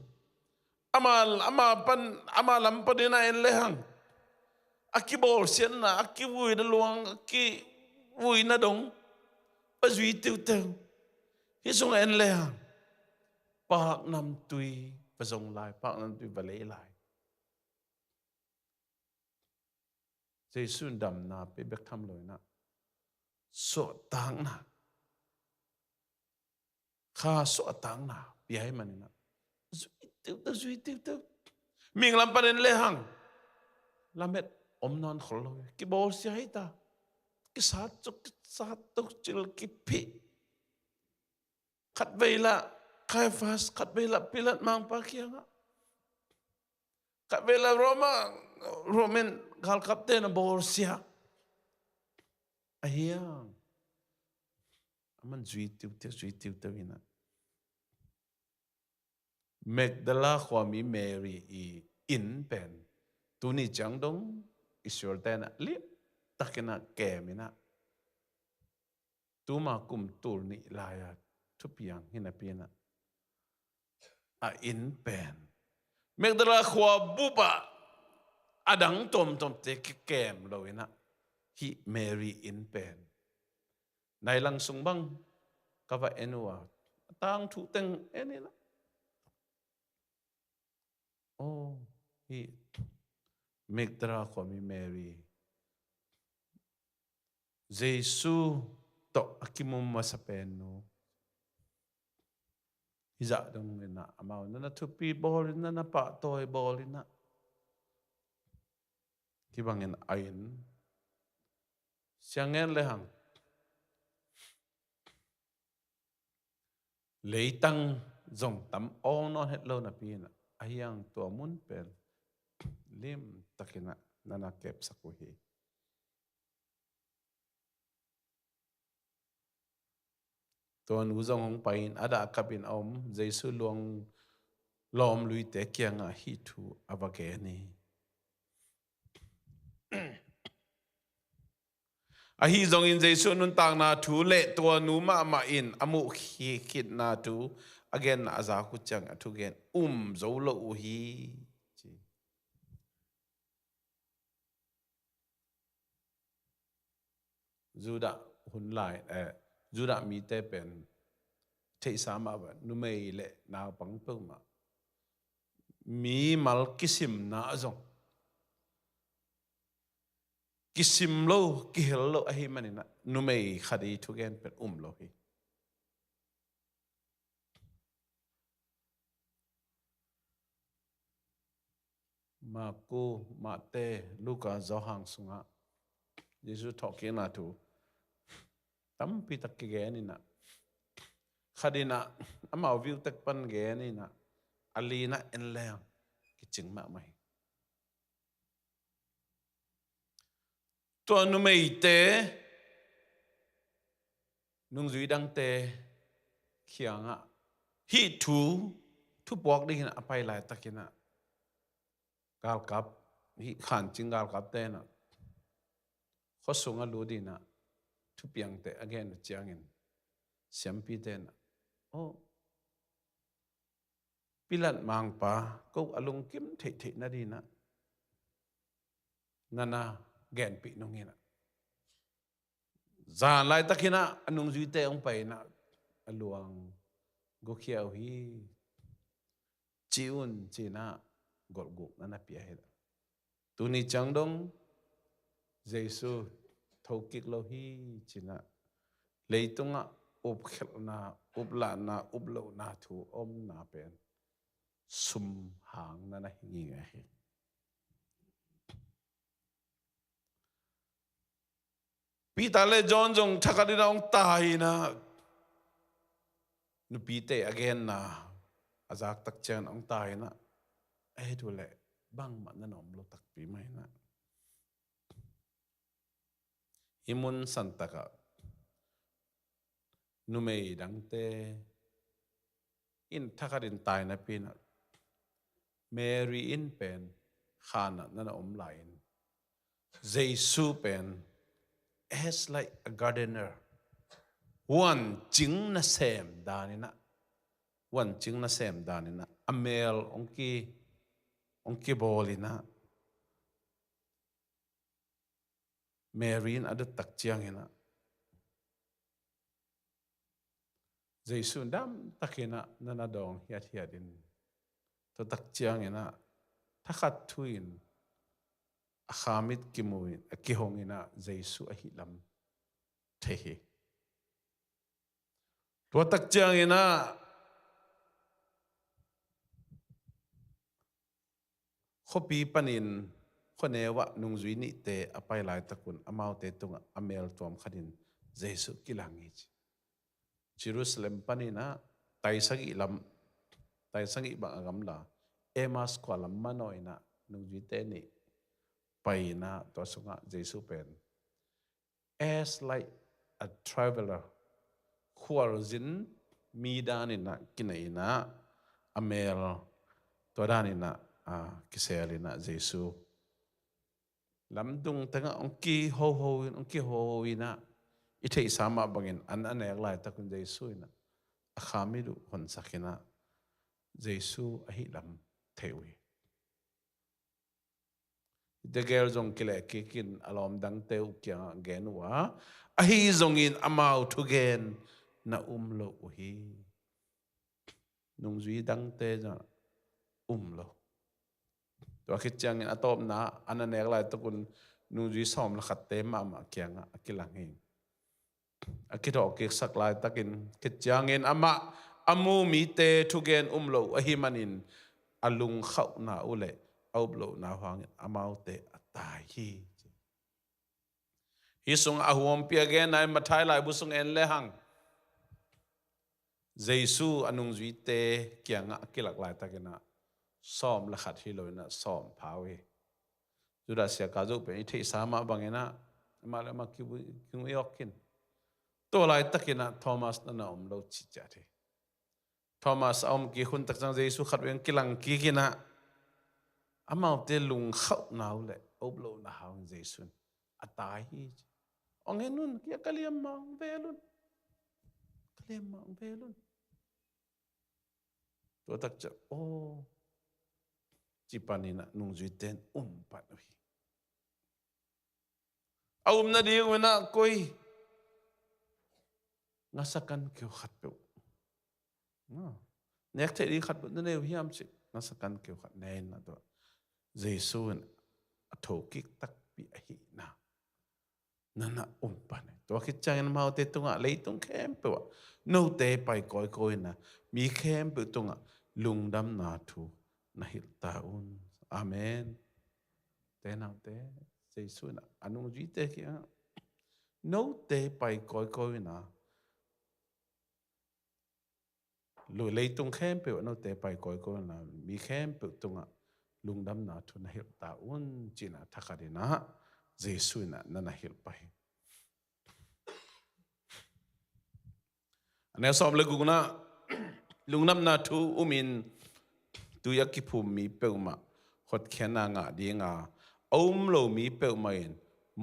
Ama, ama pan, ama lam panin a en lehang a kibawlsiatna, a kivuina luang, a kivuina dong va zui teuteu. Hih sungah en lehang paknamtui va zong lai, paknamtui va lei lai. Jesu in damna pia bek tham lo in ah suahtakna, kha suahtakna pia ahih manin ah zui teuteu, zui teuteu. Mihing lam panin lehang lamet om nawn khol lo hi. Kibawlsia hi ta. Kisat cuk, kisat tuk cil kiphih. Khatvei lah Kaiafas, khatvei lah Pilat mangpa kiangah, khatvei lah Roma, Roman galkapte na bawlsia. Ahiang aman zui tiutiu, zui tiutiu in ah Magdala khuami Mary i inn pen tuni ciang dong Israel-te in ah limtakin ah kem in ah, tuma kum tul nih lai-a thupiang hi napi in ah, a inn pen Magdala khua bup ah a dang tuamtuamte kikem lo in ah, hih Mary inn pen nai lang sung bang ka va en uh a, a tangthu teng en in ah, aw, hih Magdala khuami Mary, Jesu tawh a kimu masa pen nu. Hih zah dong in ah amau na na thupi bawl in, na na pahtawi bawl in ah, hih bangin a inn siang ngen lehang leitang zong tam awng nawn het lo napi in ah, ahiang tua mun pen limtakin ah na na kepsak uh hi. Tua nu zong hong pai in a dahkap in a om Jesu luang lawm luite kiangah hih thu a va gen hi. Ahi zongin Jesu nuntakna thu le tua nu mahmah in a muh khitna thu a genna a zak uh ciangin a thugen um zo lo uh hi, ci. Judah hun lai, eh, Judah mite pen theihsa mah bang numei le naupang peuhmah mimal kisimna ah zong kisim lo, kihel lo ahih manin ah numei khat i thugen pen um lo hi. Marku, Mate, Luka, Johan sungah Jesu thawhkikna thu tampi tak kigen in ah, khat in ah amau viu tek pan gen in ah, a lina en leng kicing mahmah hi. Tua numeite nungzui dangte kiangah hih thu thupuak dingin a pai laitakin ah galkap, hih khancing galkapte in ah khuasung a lut in ah thupiangte a gen uh ciangin siampite in ah, aw, Pilat mangpa, ko a lungkim theihtheih nadingin ah na na genpih nung in ah, zan laitakin ah a nungzuite hong pai in ah a luang gukhia uh hi, ci un, ci-in ah golhgukna na pia hi. Tuni ciang dong Jesu thokik lo hi, ci-in ah leitungah upkhelhna, uplahna, uplohna thu omna pen sum hang na na hi ngei hi. Peter le John zong thakhatin a hong tai in ah, nupite a genna a zak tak ciangin a hong tai in ah, "Ei, tu leh bangmah na na om lo takpi mah in ah." Hih mun santak ah numei dangte in thakhatin tai napi in ah, Mary in pen khan ah na na om lai-in, Jesu pen as like a gardener, huancing nasem dan in ah, huancing nasem dan in ah a mel hong ki, hong kibawl in ah, Mary in a dot tak ciangin ah, Jesu in dam takin ah na na dawng hiathiat in, tua tak ciangin ah thakhat thu in a khamit kimu in, a kihong in ah Jesu ahih lam thei hi. Tua tak ciangin ah khuapi panin khuaneu ah nungzui nihte a pai laitak un amaute tungah a mel tuam khatin Jesu kilang hi ci. Jerusalem panin ah taisagih lam, taisagih bang a gamla, Emmaus khua lam manawh in ah nungzuite nih pai in ah tua sungah Jesu pen as like a traveler, khualzin mi dan in ah kinei in ah, a mel tua dan in ah, ah, kisel in ah Jesu lamdung tengah hong kihoho in, hong kihoho in ah, i theihsa mah bangin an a nek laitak un Jesu in ah a khamit uh honsak in ah Jesu ahih lam thei uh hi. Hihte gel zong kileh kik in a lawm dangte uh kiangah gen uh a, ahi zongin amau thugen na um lo uh hi. Nungzui dangte zong um lo. Tua khit ciangin a tawpna an a nek laitak un nungzui sawm le khatte mahmah kiangah a kilang hi. A kithawh kiksak laitakin khit ciangin amah a mu mite thugen um lo uh ahih manin a lungkhauhna uh le a up lohna uh hangin amaute a tai hi. Hih sungah a huampi a genna in Matthai laibu sung en lehang, Jesu a nungzuite kiangah a kilak laitakin ah sawm le khat hi lo in ah sawm pha uh hi. Judas Iskariot pen i theihsa mah bangin ah amah le amah kibui, kingui awk khin. Tua laitakin ah Thomas na na om lo ci ciat hi. Thomas a om kik hun tak ciang Jesu khat vei hong kilang kik in ah amaute lungkhauhna uh le a up lohna uh hangin Jesu in a tai hi ci. Hong en un, kia ka liam mah hong vel un. Ka liam mah hong vel un. Tua tak ciang, aw, ci panin ah nungzuite in um pan uh hi. A um nading uh in ah koi, ngasakan keu khat peuh, ah, nek theih ding khat peuh na nei uh hiam cih ngasakan keu khat ne in ah tua Jesu in a thokik takpi ahihna na na um pan hi. Tua khit ciangin amaute tungah leitung khempeuh ah note pai kawikawi in ah mi khempeuh tungah lungdamna thu na hilh ta un. Amen. Te naute, Jesu in ah a nungzuite kiangah note pai kawikawi in ah lu-, leitung khempeuh ah note pai kawikawi in ah mi khempeuh tungah lungdamna thu na hilh ta un ci in ah thakhat in ah Jesu in ah na na hilh pah hi. A neu sawm le gukna, lungdamna thu umin tui a kiphum mi peuhmah hotkhiatna ngah ding a, a um lo mi peuhmah in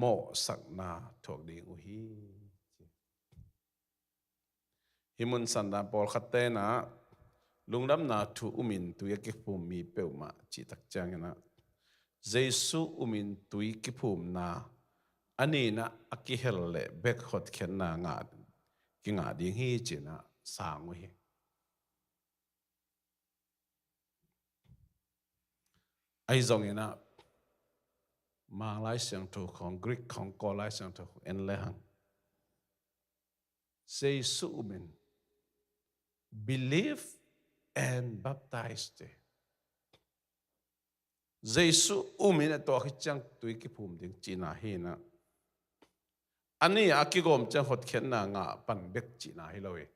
mawhsakna thuak ding uh hi. Hih mun sandan pawlkhatte in ah lungdamna thu umin tui a kiphum mi peuhmah cih tak ciangin ah Jesu umin tui kiphumna a nihna a kihel leh bek hotkhiatna ngah, kingah ding hi ci in ah sang uh hi. Ahi zongin ah Mang Lai Siangtho khawng, Greek khawng, Kawl Lai Siangtho khawng en lehang Jesu umin believe and baptize te. Jesu umin a tua khit ciang tui kiphum ding cihna hi in ah A nih a kigawm ciang hotkhiatna ngah pan bek cihna hi lo hi.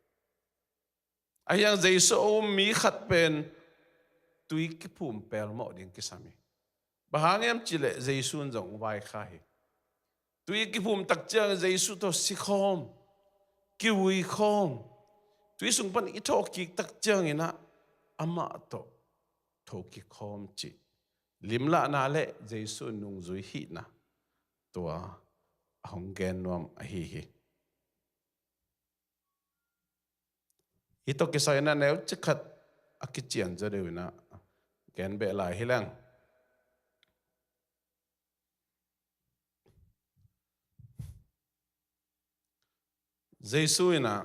Ahi hang Jesu a um mi khat pen tui kiphum pelmawh ding kisam hi. Bang hang hiam cih leh Jesu in zong vaikhak hi. Tui kiphum tak ciang Jesu tawh sikhawm, kiuikhawm, tui sung pan i thawhkik tak ciangin ah amah tawh thokik khawm cih limlahna le Jesu nungzui hihna tua a hong gen nuam ahi hi. Hih tawh kisai in ah neu cikhat a kician zaw deuh in ah gen beh lai hi leng. Jesu in ah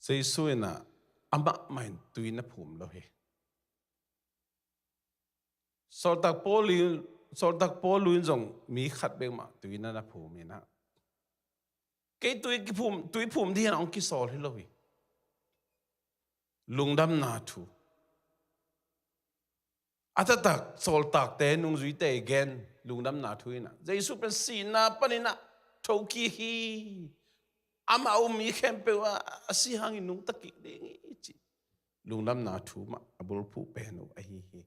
Jesu in ah amah mah in tui na phum lo hi. Sawltak Paul in, Sawltak Paul in zong mi khat bek mah tui na na phum in ah kei tui kiphum, tui phum ding in ah hong kisawl hi lo hi. Lungdamna thu. A taktak sawltakte nungzuite i gen lungdamna thu in ah Jesu pen sihna panin ah thokik hi. Amah a um mi khempeuh ah a si hangin nungta kik ding hi cih lungdamna thu mah a bulphuh pen uh ahi hi.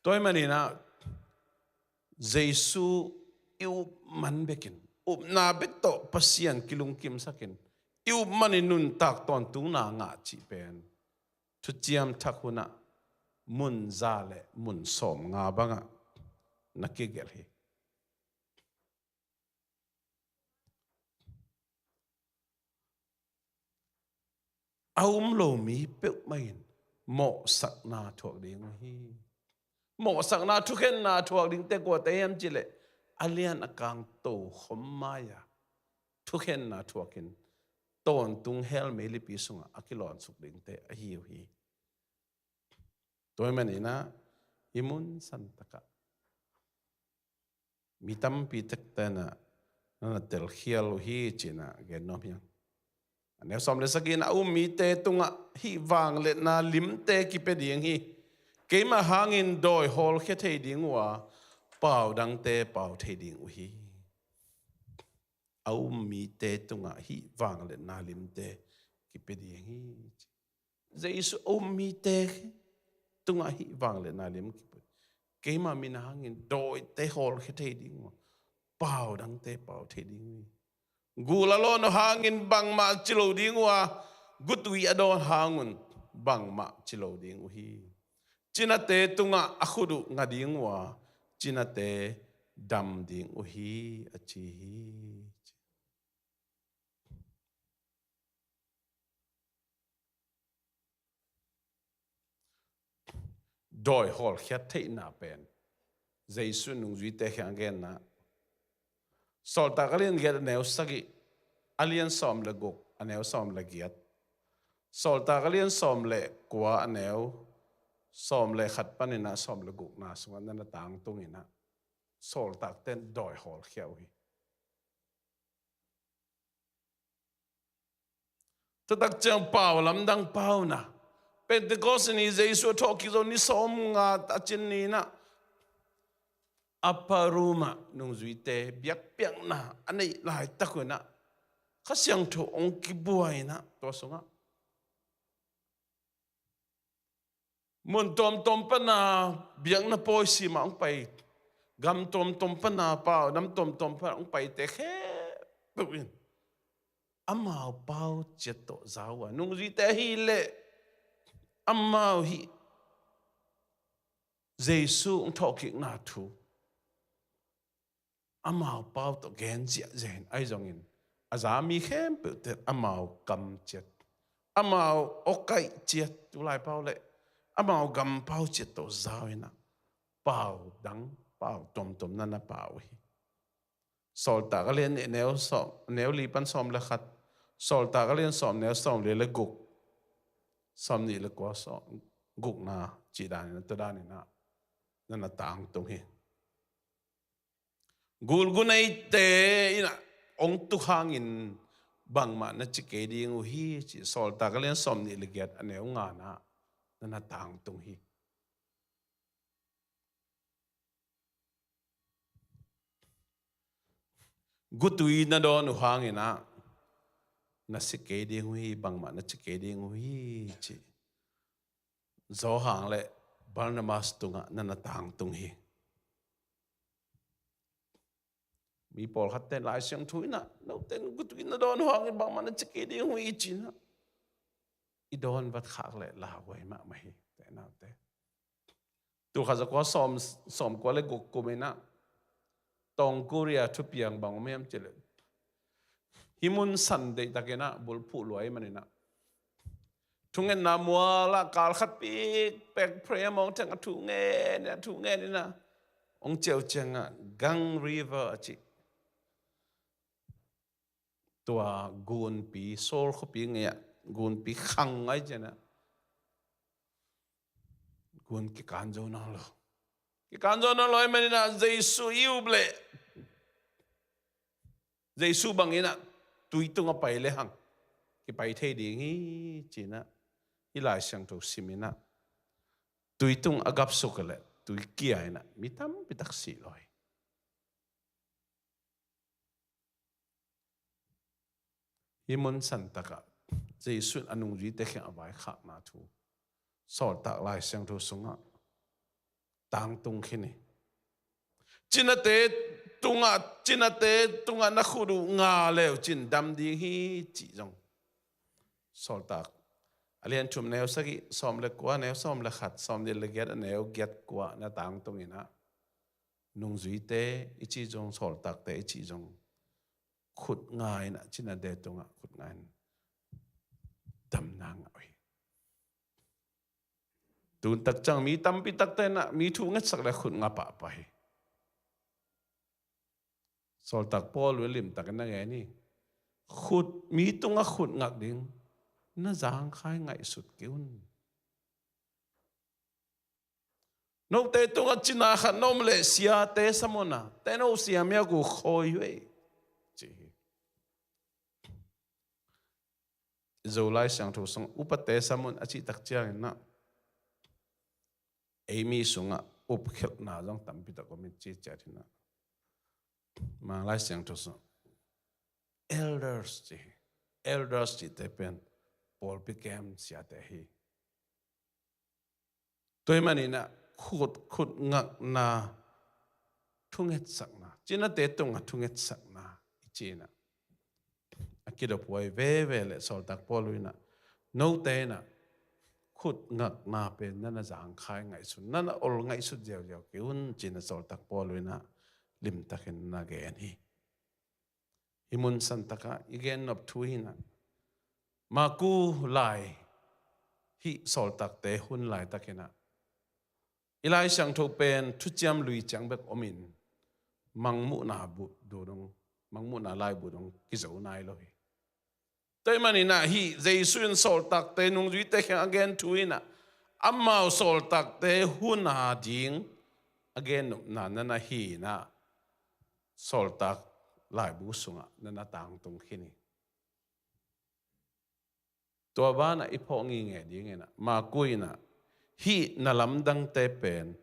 Tua ahih manin ah Jesu i up man bekin, upna bek tawh Pasian kilungkimsakin, i up manin nuntak tawntungna ngah cih pen Thuciam Thak hun ah mun za le mun sawmnga bangah na kigelh hi. A um lo mi peuhmah in mawhsakna thuak ding uh hi. Mawhsakna thukhenna thuak dingte kuate hiam cih leh a lian a kang tokhom mai-a thukhenna thuakin tawntung hell meilipi sungah a kilawnsuk dingte ahi uh hi. Tua ahih manin ah i mun santakah mi tampi takte in ah na na telkhial uh hi ci-in ah gen nuam hi ing. A neu sawm le sagih in ah a um mite tungah hih vangliatna limte kipia ding hi. Keimah hangin dawi hawlkhia thei ding uh a, pau dangte pau thei ding uh hi. A um mite tungah hih vangliatna limte kipia ding hi. Jesu a um mite tungah hih vangliatna lim kipia. Keimah min hangin dawite hawlkhia thei ding uh a, pau dangte pau thei ding uh hi. Gul a lawn uh hangin bangmah ci lo ding uh a, gutui a dawn hang un bangmah ci lo ding uh hi. Cinate tungah a khut uh nga ding uh a, cinate dam ding uh hi, a ci hi. Dawi hawlkhiat theihna pen Jesu nungzuite kiang a genna. Sawltak a lian giat a neu sagih, a lian sawm le guk a neu sawm le giat. Sawltak a lian sawm le kua a neu sawm le khat panin ah sawm le gukna sungah na na tangtung in ah sawltakte in dawi hawlkhia uh hi. Tua tak ciang pau lamdang pauna. Pentecost ni Jesu a thawhkik zo ni sawmnga a cin ni-in ah upper room ah nungzuite biakpiakna a neih laitak un ah Kha Siangtho hong kibuai in ah tua sungah mun tuamtuam pana biakna pawi sim ah hong pai, gam tuamtuam pana, pau nam tuamtuam pana hong paite khempeuh in amau pau ciat tawh za uh a, nungzuite ahih leh amau hih Jesu hong thawhkikna thu amau pau tawh gen ziahziah in, ahi zongin a za mi khempeuhte amau kam ciat, amau awkaih ciat, tulai pau le amau gam pau ciat tawh za uh in ah pau dang, pau tuamtuam na na pau uh hi. Sawltak a lian nih, neu sawm, neu li pan sawm le khat, Sawltak a lian sawm, neu sawm li le guk, sawm nih le kua, sawm gukna cih danin, tua danin ah na na tangtung hi. Gulguneite in ah hong tuk hangin bangmah na ci kei ding uh hi, ci Sawltak a lian sawmnih le giat a neu ngana na na tangtung hi. Gutui na dawn uh hangin ah na si kei ding uh hi, bangmah na ci kei ding uh hi, ci Johan le Barnabas tungah na na tangtung hi. Mi pawlkhatte Lai Siangtho in ah, note in gutui na dawn uh hangin bangmah na ci kei ding uh hi, ci-in ah i dawn vat khak leh lauhuai mahmah hi, te naute. Tulkhat zakua sawm, sawmkua le guk kum in ah Tawng Korea thupiang bang om hiam cih leh, hih mun san deihtakin ah bulphuh lua ahih manin ah thungetna mual ah kal khat pikpek prayer mawng teng a thu ngen in ah, thu ngen in ah hong ciah uh ciangah Gang River a cih tua gunpi, Seoul khuapi ngei-ah gunpi khang ngai ciangah gun kikan zo nawn lo. Kikan zo nawn lo ahih manin ah Jesu i up leh Jesu bangin ah tui tungah pai lehang kipai thei ding hi, ci-in ah hih Lai Siangtho sim in ah tui tung a gapsuk leh tui kia in ah mi tampi tak si lo hi. Hih mun santakah Jesu in a nungzuite kiang a vaikhakna thu Sawltak Lai Siangtho sungah tangtung khin hi. Cinate tungah, cinate tungah na khut uh nga le uh cin dam ding hi, cih zong Sawltak a lian thum neu sagih, sawm le kua, neu sawm le khat, sawmnih le giat, a neu giat kua na tangtung in ah nungzuite i cih zong, sawltakte i cih zong khut nga in ah, cinate tungah khut nga in damna ngah uh hi. Tun tak ciang mi tampi takte in ah mi thu ngetsak leh khut nga pahpah hi. Sawltak Paul in limtakin na ngen hi. Khut, mi tungah khut ngak ding na zangkhai ngaihsut kei un. Note tungah cina khat na om leh siate sam un ah, teno siamiak uh khawi uh ei, ci hi. Zo Lai Siangtho sung upate sam un a cih tak ciangin ah ei mi sungah upkhelhna zong tampi tak om in ci ciat hi in ah, Mang Lai Siangtho sung elders ci hi. Elders cihte pen pawlpi kem siate hi. Tua ahih manin ah khut, khut ngakna, thungetsakna, cinate tungah thungetsakna i cih in ah a kidophuai veve leh Sawltak Paul in ah note in ah khut ngakna pen na na zangkhai ngaihsun, na na ol ngaihsut ziauziau kei un, ci-in ah Sawltak Paul in ah limtakin na gen hi. Hih mun santakah i gen nop thu hi in ah, Maku lai, hih sawltakte hun laitakin ah i Lai Siangtho pen thuciam lui ciang bek om in, Mangmuhna bu dong, Mangmuhna laibu dong kizo nai lo hi. Tua ahih manin ah hih Jesu in sawltakte nungzuite kiang a gen thu in ah, amau sawltakte hun a ding a gen nopna na na hi in ah, Sawltak laibu sungah na na tangtung khin hi. Tua banah i phawk ngingei ding in ah, Maku in ah hih na lamdangte pen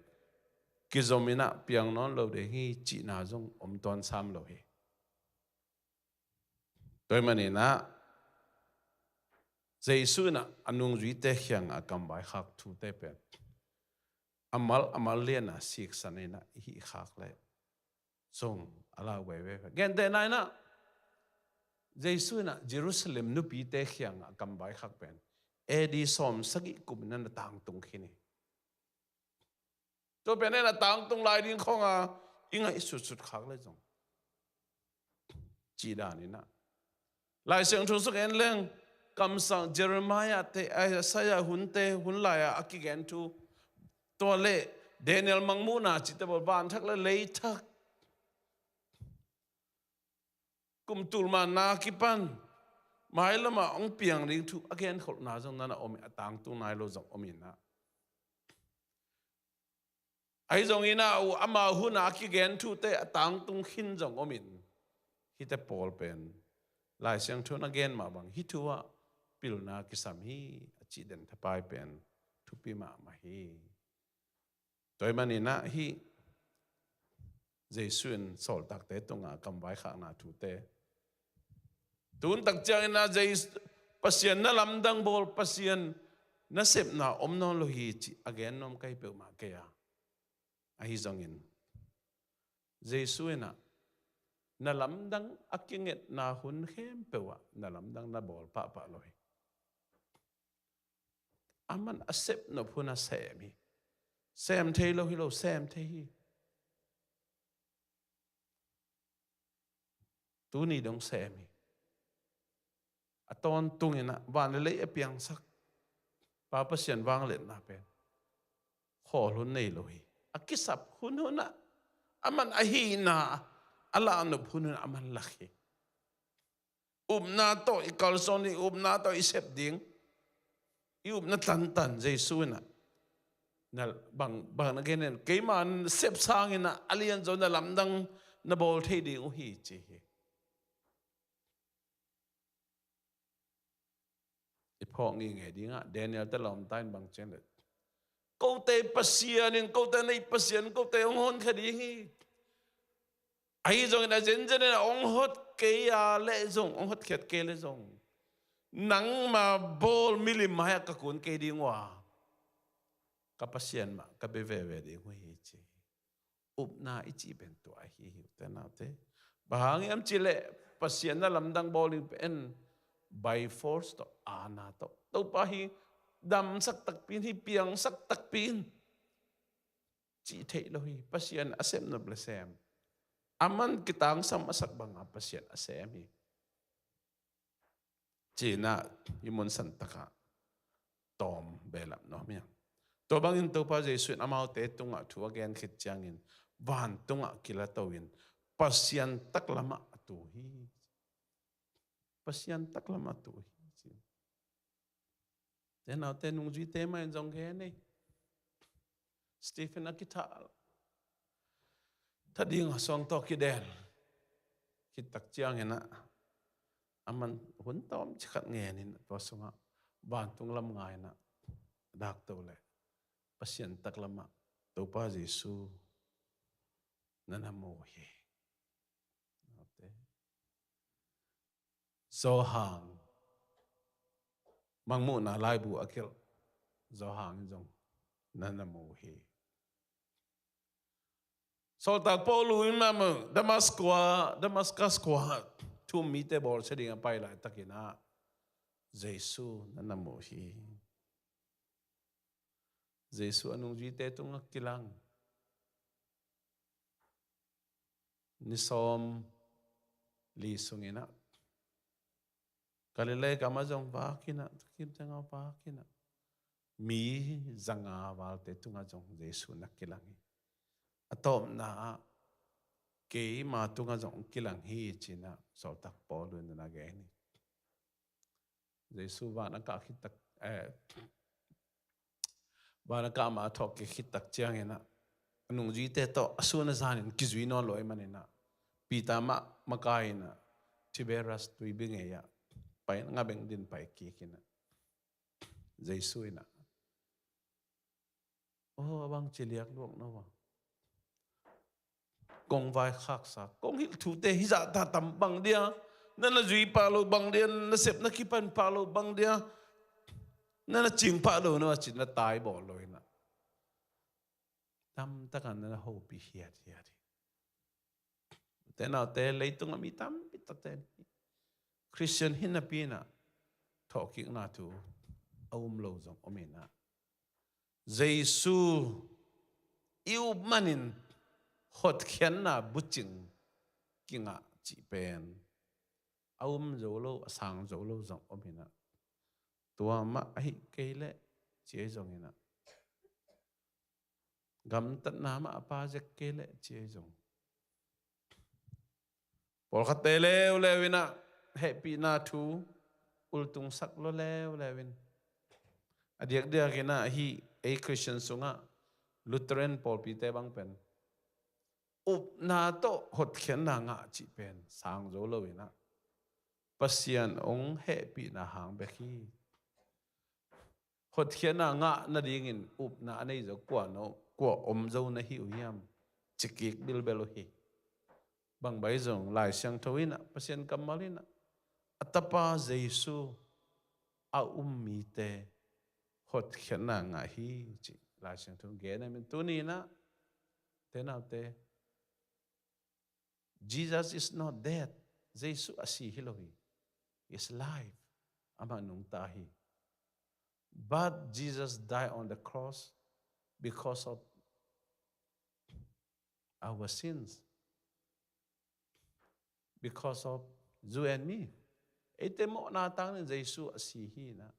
kizom in ah piang nawn lo ding hi cihna zong om tuan sam lo hi. Tua ahih manin ah Jesu in ah a nungzuite kiangah a kamvaikhak thute pen a mal a mal lian a siksan in ah i hih khak leh zong a lau veve. Gentehna in ah Jesu in ah Jerusalem nupite kiangah a kamvaikhak pen A D sawm sagih kum in ah na tangtung khin hi. Tua pen in ah tangtung lai ding khawng a i ngaihsutsut khak leh zong, cih dan in ah Lai Siangtho sung en leng, kamsang Jeremiah te, Isaiah hunte hun lai-a a kigen thu, tua leh Daniel Mangmuhna cihte bel vanthak leh leithak, kum tul manna kipan mailamah hong piang ding thu a genkholhna zong na na om in, a tangtung nai lo zong om in ah, Ahi zongin ah, ama hun a kigen thute a tangtung khin zong om in, hihte pawl pen Lai Siangtho in a gen mah bang hih thu ah pilna kisam hi, a cih den thapai pen thupi mahmah hi. Tua ahih manin ah hih Jesu in sawltakte tungah kamvaikhakna thute, tun tak ciangin ah Jesu, Pasian na lamdang bawl, Pasian nasepna om nawn lo hi, cih a gen nuam ka hi peuhmah kei a. Ahi zongin Jesu in ah na lamdang a kingetna hun khempeuh ah na lamdang na bawl pahpah lo hi. Aman a sepnop hun a sem hi. Sem thei lo hi lo, sem thei hi. Tuni dong sem hi. A tawntungin ah van le lei a piangsak Pa Pasian vangliatna pen khawl hun nei lo hi. A kisap hun hun ah aman a hihna a lahnop hun hun ah aman lak hi. Upna tawh i kalsuan ding, upna tawh i sep ding, i upna tantan Jesu in ah na bang, bang na gen in, keima sep sangin ah a lian zo na lamdang na bawl thei ding uh hi, ci hi. I phawk ngingei dingah Daniel te lawmta in bang cian le, kote Pasian in, kote nei Pasian, kote hong honkhia ding hi. Ahi zongin a zenzen in a hong hot kei a leh zong, hong hotkhiat kei leh zong, nangma bawl milim mai-ah ka kun kei ding uh a, ka Pasian mah ka bia veve ding uh hi, ci hi. Upna i cih pen tua ahi hi, ute naute. Bang hang hiam cih leh Pasian na lamdang bawl ding pen by force tawh, aana tawh, Topa hi damsak takpi in, hi piangsak takpi in cih theih lo hi. Pasian a sepnop le sem, aman kitangsam a sak banga Pasian a sem hi, ci-in ah i mun santakah tawm behlap nuam hi. Tua bangin Topa Jesu in amaute tungah thu a gen khit ciangin vantungah kilato in Pasian taklamah a tu hi. Pasian taklamah a tu hi, ci. Ute naute, nungzuite mah in zong gen ei. Stephen a kithah, thah dingah suang tawh kidel khit tak ciangin ah, aman hun tawmcik khat ngen in, tua sungah vantung lam nga in ah, a dakto leh Pasian taklamah Topa Jesu na na mu hi. Johan, Mangmuhna laibu a kilh Johan in zong na na mu hi. Sawltak Paul in mah mu, Damascus khua, Damascus khua thu-um mite bawlsia ding a pai laitakin ah Jesu na na mu hi. Jesu a nungzuite tungah kilang. Ni sawm li sungin ah Galilee gamah zong vak in ah, tukim tengah vak in ah, mi zanga valte tungah zong Jesu na kilang hi. A tawpna ah keima tungah zong kilang hi, ci-in ah sawltak Paul in na gen hi. Jesu van a kah khit tak, eh, van a kah mah a thawhkik khit tak ciangin ah, a nungzuite tawh a sun a zanin kizui nawn lo ahih manin ah, Peter mah makai in ah Tiberias tuibi ngei ah pai in, nga beng din pai kik in ah, Jesu in ah, aw, a bang ci liak luak na uh a, kong vaikhaksa, kong hilh thute hih zah ta tam bang dia, na na zui pah loh bang dia, na sepna kipan pah loh bang dia, na na cing pah loh na uh a, ci-in na tai bawl lo in ah, tamtak in na na hopih hiathiat hi. Ute naute, leitungah mi tampi takte in Khristian hi napi in ah thawhkikna thu a um lo zong om in ah, Jesu i up manin hotkhiatna bucing kingah cih pen a um zo lo, a sang zo lo zong om in ah, tua mah ahih kei leh, ci ahi zongin ah, gamtatna mah a pha zek kei leh, ci ahi zong, pawlkhatte leuleu in ah hehpihna thu ultungsak lua leuleu in, a diakdiak in ah hih ei Khristian sungah Lutheran pawlpite bang pen upna tawh hotkhiatna ngah cih pen sang zo lo inah Pasian hong hehpihna hang bek hi. Hotkhiatna ngah nadingin upna a nei zo kua no, kua om zo na hi uh hiam? Ci kik bilbel uh hi. Bang bai zong Lai Siangtho inah, Pasian kammal inah a Tapa Jesu a um mite hotkhiatna ngah hi ci Lai Siangtho gen a min tuni inah te naute, Jesus is not dead. Jesu a si hi lo hi. He is alive. Amah nungta hi. But Jesus died on the cross because of our sins, because of you and me. Eite mawhna tangin Jesu a si hi inah,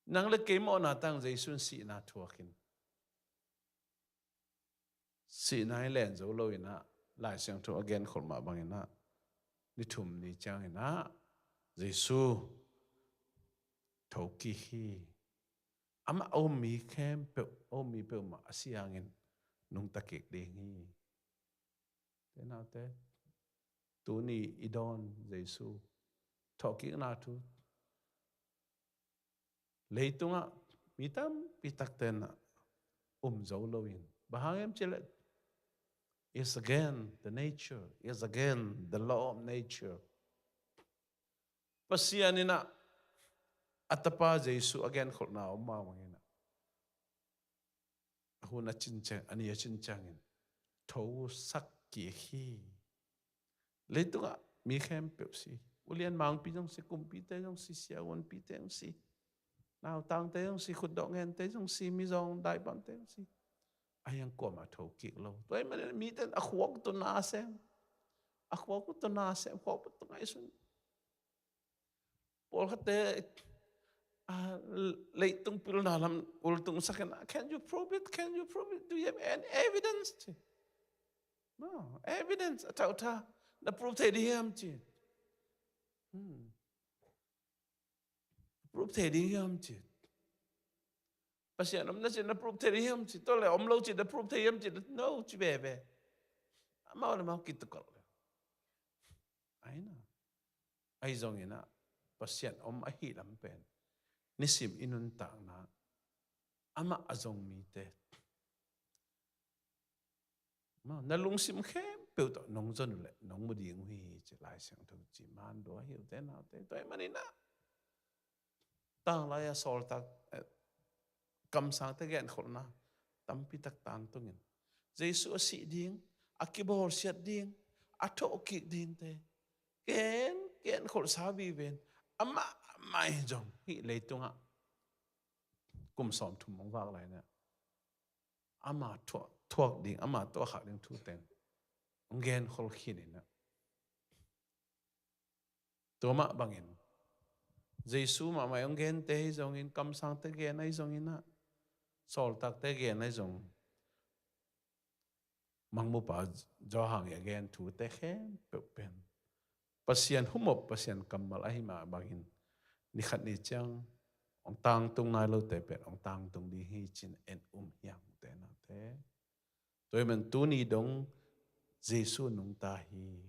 nang le kei mawhna tangin Jesu in sihna thuakin, sihna in len zo lo inah Lai Siangtho a genkholh mah bang inah ni thum ni ciang inah Jesu thokik hi. Amah a um mi khempeuh, a um mi peuhmah a si hangin nungta kik ding hi. Te naute, tuni i dawn Jesu thawhkikna thu leitungah mi tampi takte inah um zo loin, bang hang hiam cih leh is again the nature, is again the law of nature. Pasian inah a Tapa Jesu a genkholhna om mah bang inah a hun a cin ciang, a ni a cin ciangin thosak kik hi. Leitungah mi khempeuh si, ulian mangpi zong si, kumpite zong si, siavuanpite zong si, nautangte zong si, khutdawh ngente zong si, mizawng daipamte zong si, a hiang kuamah thokik lo. Tua ahih manin mite in a khuak uh tawh na sem, a khuak uh tawh na sem, khuak uh tawh ngaihsun. Pawlkhatte, ah, leitung pilna lam ultungsak inah, "Can you prove it? Can you prove it? Do you have any evidence?" ci. "No, evidence, a thautha, na prove thei ding hiam?" ci. Hmm. "Prove thei ding hiam?" ci. "Pasian om na ci, na prove thei ding hiam?" ci. "Tua le om lo ci, na prove thei hiam?" ci. "No," ci veve. Amau le amau kitukalh le. Aina. Ahi zongin ah Pasian om ahi lam pen nisim i nuntakna, amah a zong mite, ma, na lungsim khempeuh tawh nong zon uh leh nong mu ding uh hi, ci Lai Siangtho ci man lua hi, ute naute. Tua ahih manin ah tanglai a sawltak, eh, kamsangte genkholhna tampi tak tangtungin Jesu a sih ding, a kibawlsiat ding, a thawhkik dingte gen, genkholhsa viven, amah mah hi zong hih leitungah kum sawmthum hong vak lai-in ah ama thuak, thuak ding, ama tuahkhak ding thu teng hong genkhol khin in ah, tua mah bangin Jesu mahmah hong gente ahi zongin, kamsangte gen ahi zongin ah, sawltakte gen ahi zong, Mangmupa Johan i a gen thute khempeuh pen Pasian humop, Pasian kammal ahi mah bangin, ni khat ni ciang hong tangtung nai lote pen hong tangtung ding hi, ci-in en um hi hang, ute naute. Tua ahih manin tuni dong Jesu nungta hi.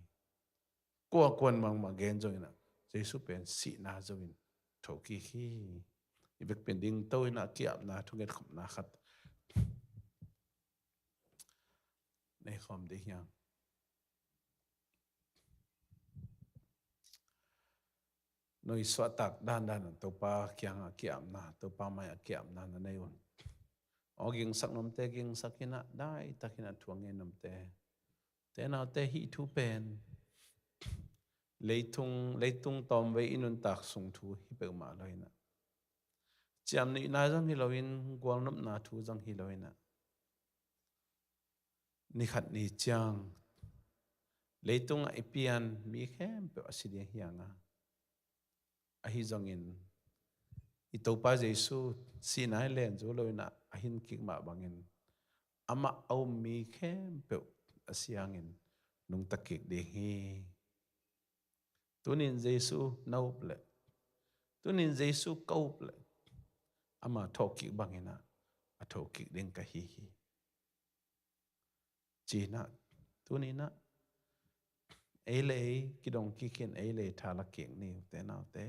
Kuakuan mangmah gen zongin ah Jesu pen sihna zo-in thokik hi. I vekpi-in dingto in ah ki-apna thungetkhopna khat nei khawm dih hiang. No i suahtak dandan ah Topa kiangah ki-apna, Topa mai-ah ki-apna na nei un. Aw gingsak nuamte gingsak in ah, daitak in ah thu a ngen nuamte, ute naute, hih thu pen leitung, leitung tawmvei i nuntak sung thu hi peuhmah lo in ah, ciamnuihna zong hi loin, gualnopna thu zong hi lo in ah, ni khat ni ciang leitungah i pian mi khempeuh a si ding hi hang a, ahi zongin i Topa Jesu sihna in len zo lo in ah, a hin kik mah bangin amah a um mi khempeuh a si hangin nungta kik ding hi. Tunin Jesu na up leh, tunin Jesu ka up leh, ama thawhkik bangin ah a thokik ding ka hi hi. Cinah, tuninah, ei le ei kidong kikin ei le ei thalak kik ni, ute naute.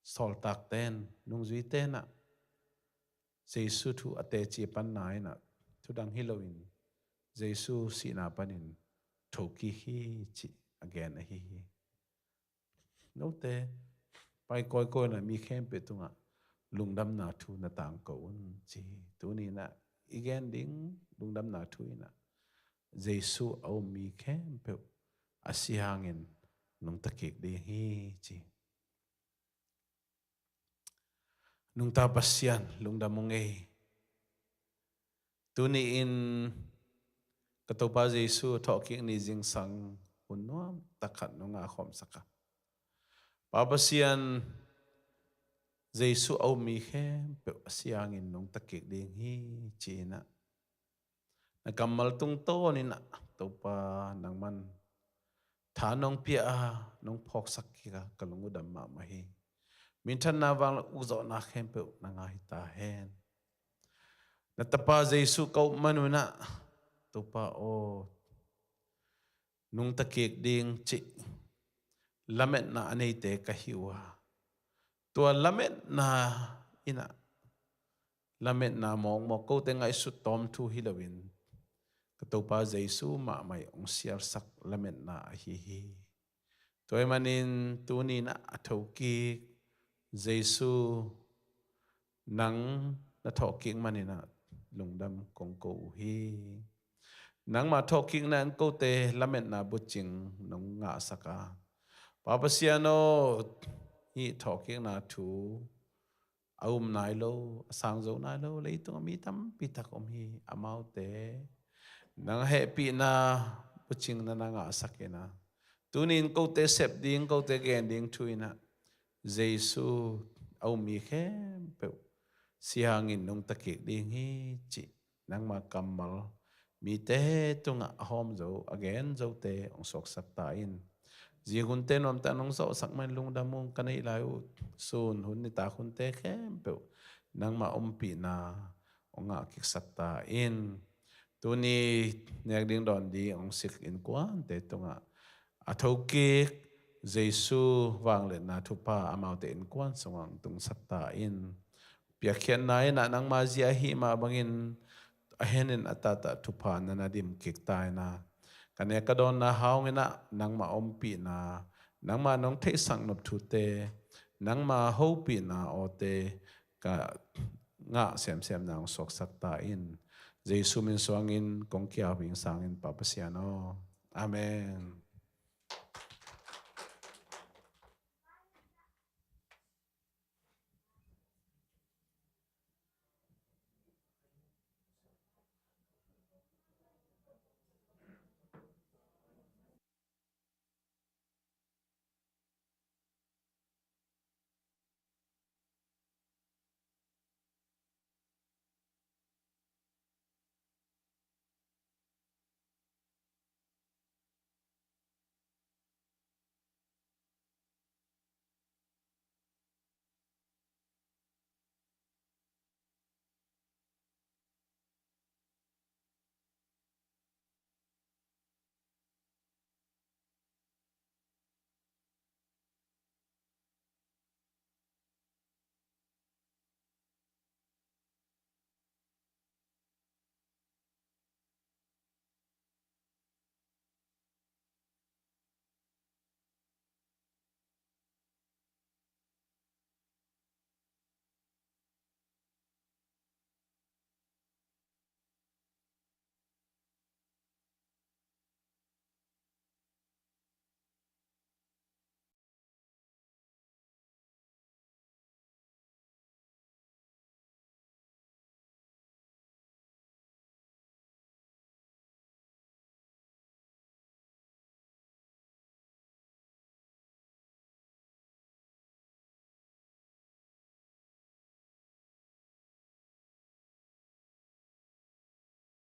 Sawltak ten, nungzui tenah, Jesu thu a teci panna inah, thudang hi loin, Jesu sihna panin, thokik hi cih a gen ahi hi. Note, pai kawikawi na mi khempeuh tungah lungdamna thu na tangko un ci hi. Tuninah i gen ding lungdamna thu inah Jesu a um mi khempeuh a si hangin nungta kik ding hi ci hi. Nungta Pasian, lungdam ung ei. Tuni-in ka Topa Jesu thawhkik ni zingsang hun nuam takkhat nong ngahkhawmsak a, Pa Pasian, Jesu a um mi khempeuh a si hangin nungta kik ding hi ci-inah, na kammal tungtawn inah Topa nangman tha nong pia a, nong phawksak kik a, ka lung uh dam mahmah hi. Minthanna, vanglian, ukzawhna khempeuh na ngah hi ta hen. Na Tapa Jesu ka up man unah, Topa aw, nungta kik ding cih lametna a neite ka hi uh a, tua lametna inah, lametna mawkmawk, kote ngaihsut tawm thu hi loin, ka Topa Jesu mahmah ih hong sialsak lametna ahi hi. Tua ahih manin tuninah a thokik Jesu, nang na thawhkik maninah lungdam kong ko uh hi. Nangma thawhkikna in kote lametna bucing nong ngahsak a, Pa Pasian aw, hih thawhkikna thu a um nai lo, a sang zo nai lo, leitungah mi tampi tak om hi. Amaute nang hehpihna bucing na na ngahsak inah, tunin kote sep ding, kote gen ding thu inah, Jesu a um mi khempeuh si hangin nungta kik ding hi cih nangma kammal mite tungah a hawm zo, a gen zote hong suaksak ta in. Zing hunte nuamte nong zawhsak man lungdam ung, ka neih lai uh sun hun nitak hunte khempeuh nangma ompihna hong ngah kiksak ta in. Tuni nek ding dawn ding hong sik innkuante tungah a thokik Jesu vangliatna thupha amaute innkuan sungah hong tungsak ta in. Piakkhiatna inah nangma zia ahih mah bangin a henin a tatah thupha na na dim kik ta inah, ka nek ka dawnna hang inah nangma ompihna, nangma nong theihsak nop thute, nangma hopihna awte ka ngah semsemna hong suaksak ta in. Jesu min suangin kong kiau hing sangin, Pa Pasian aw. Amen.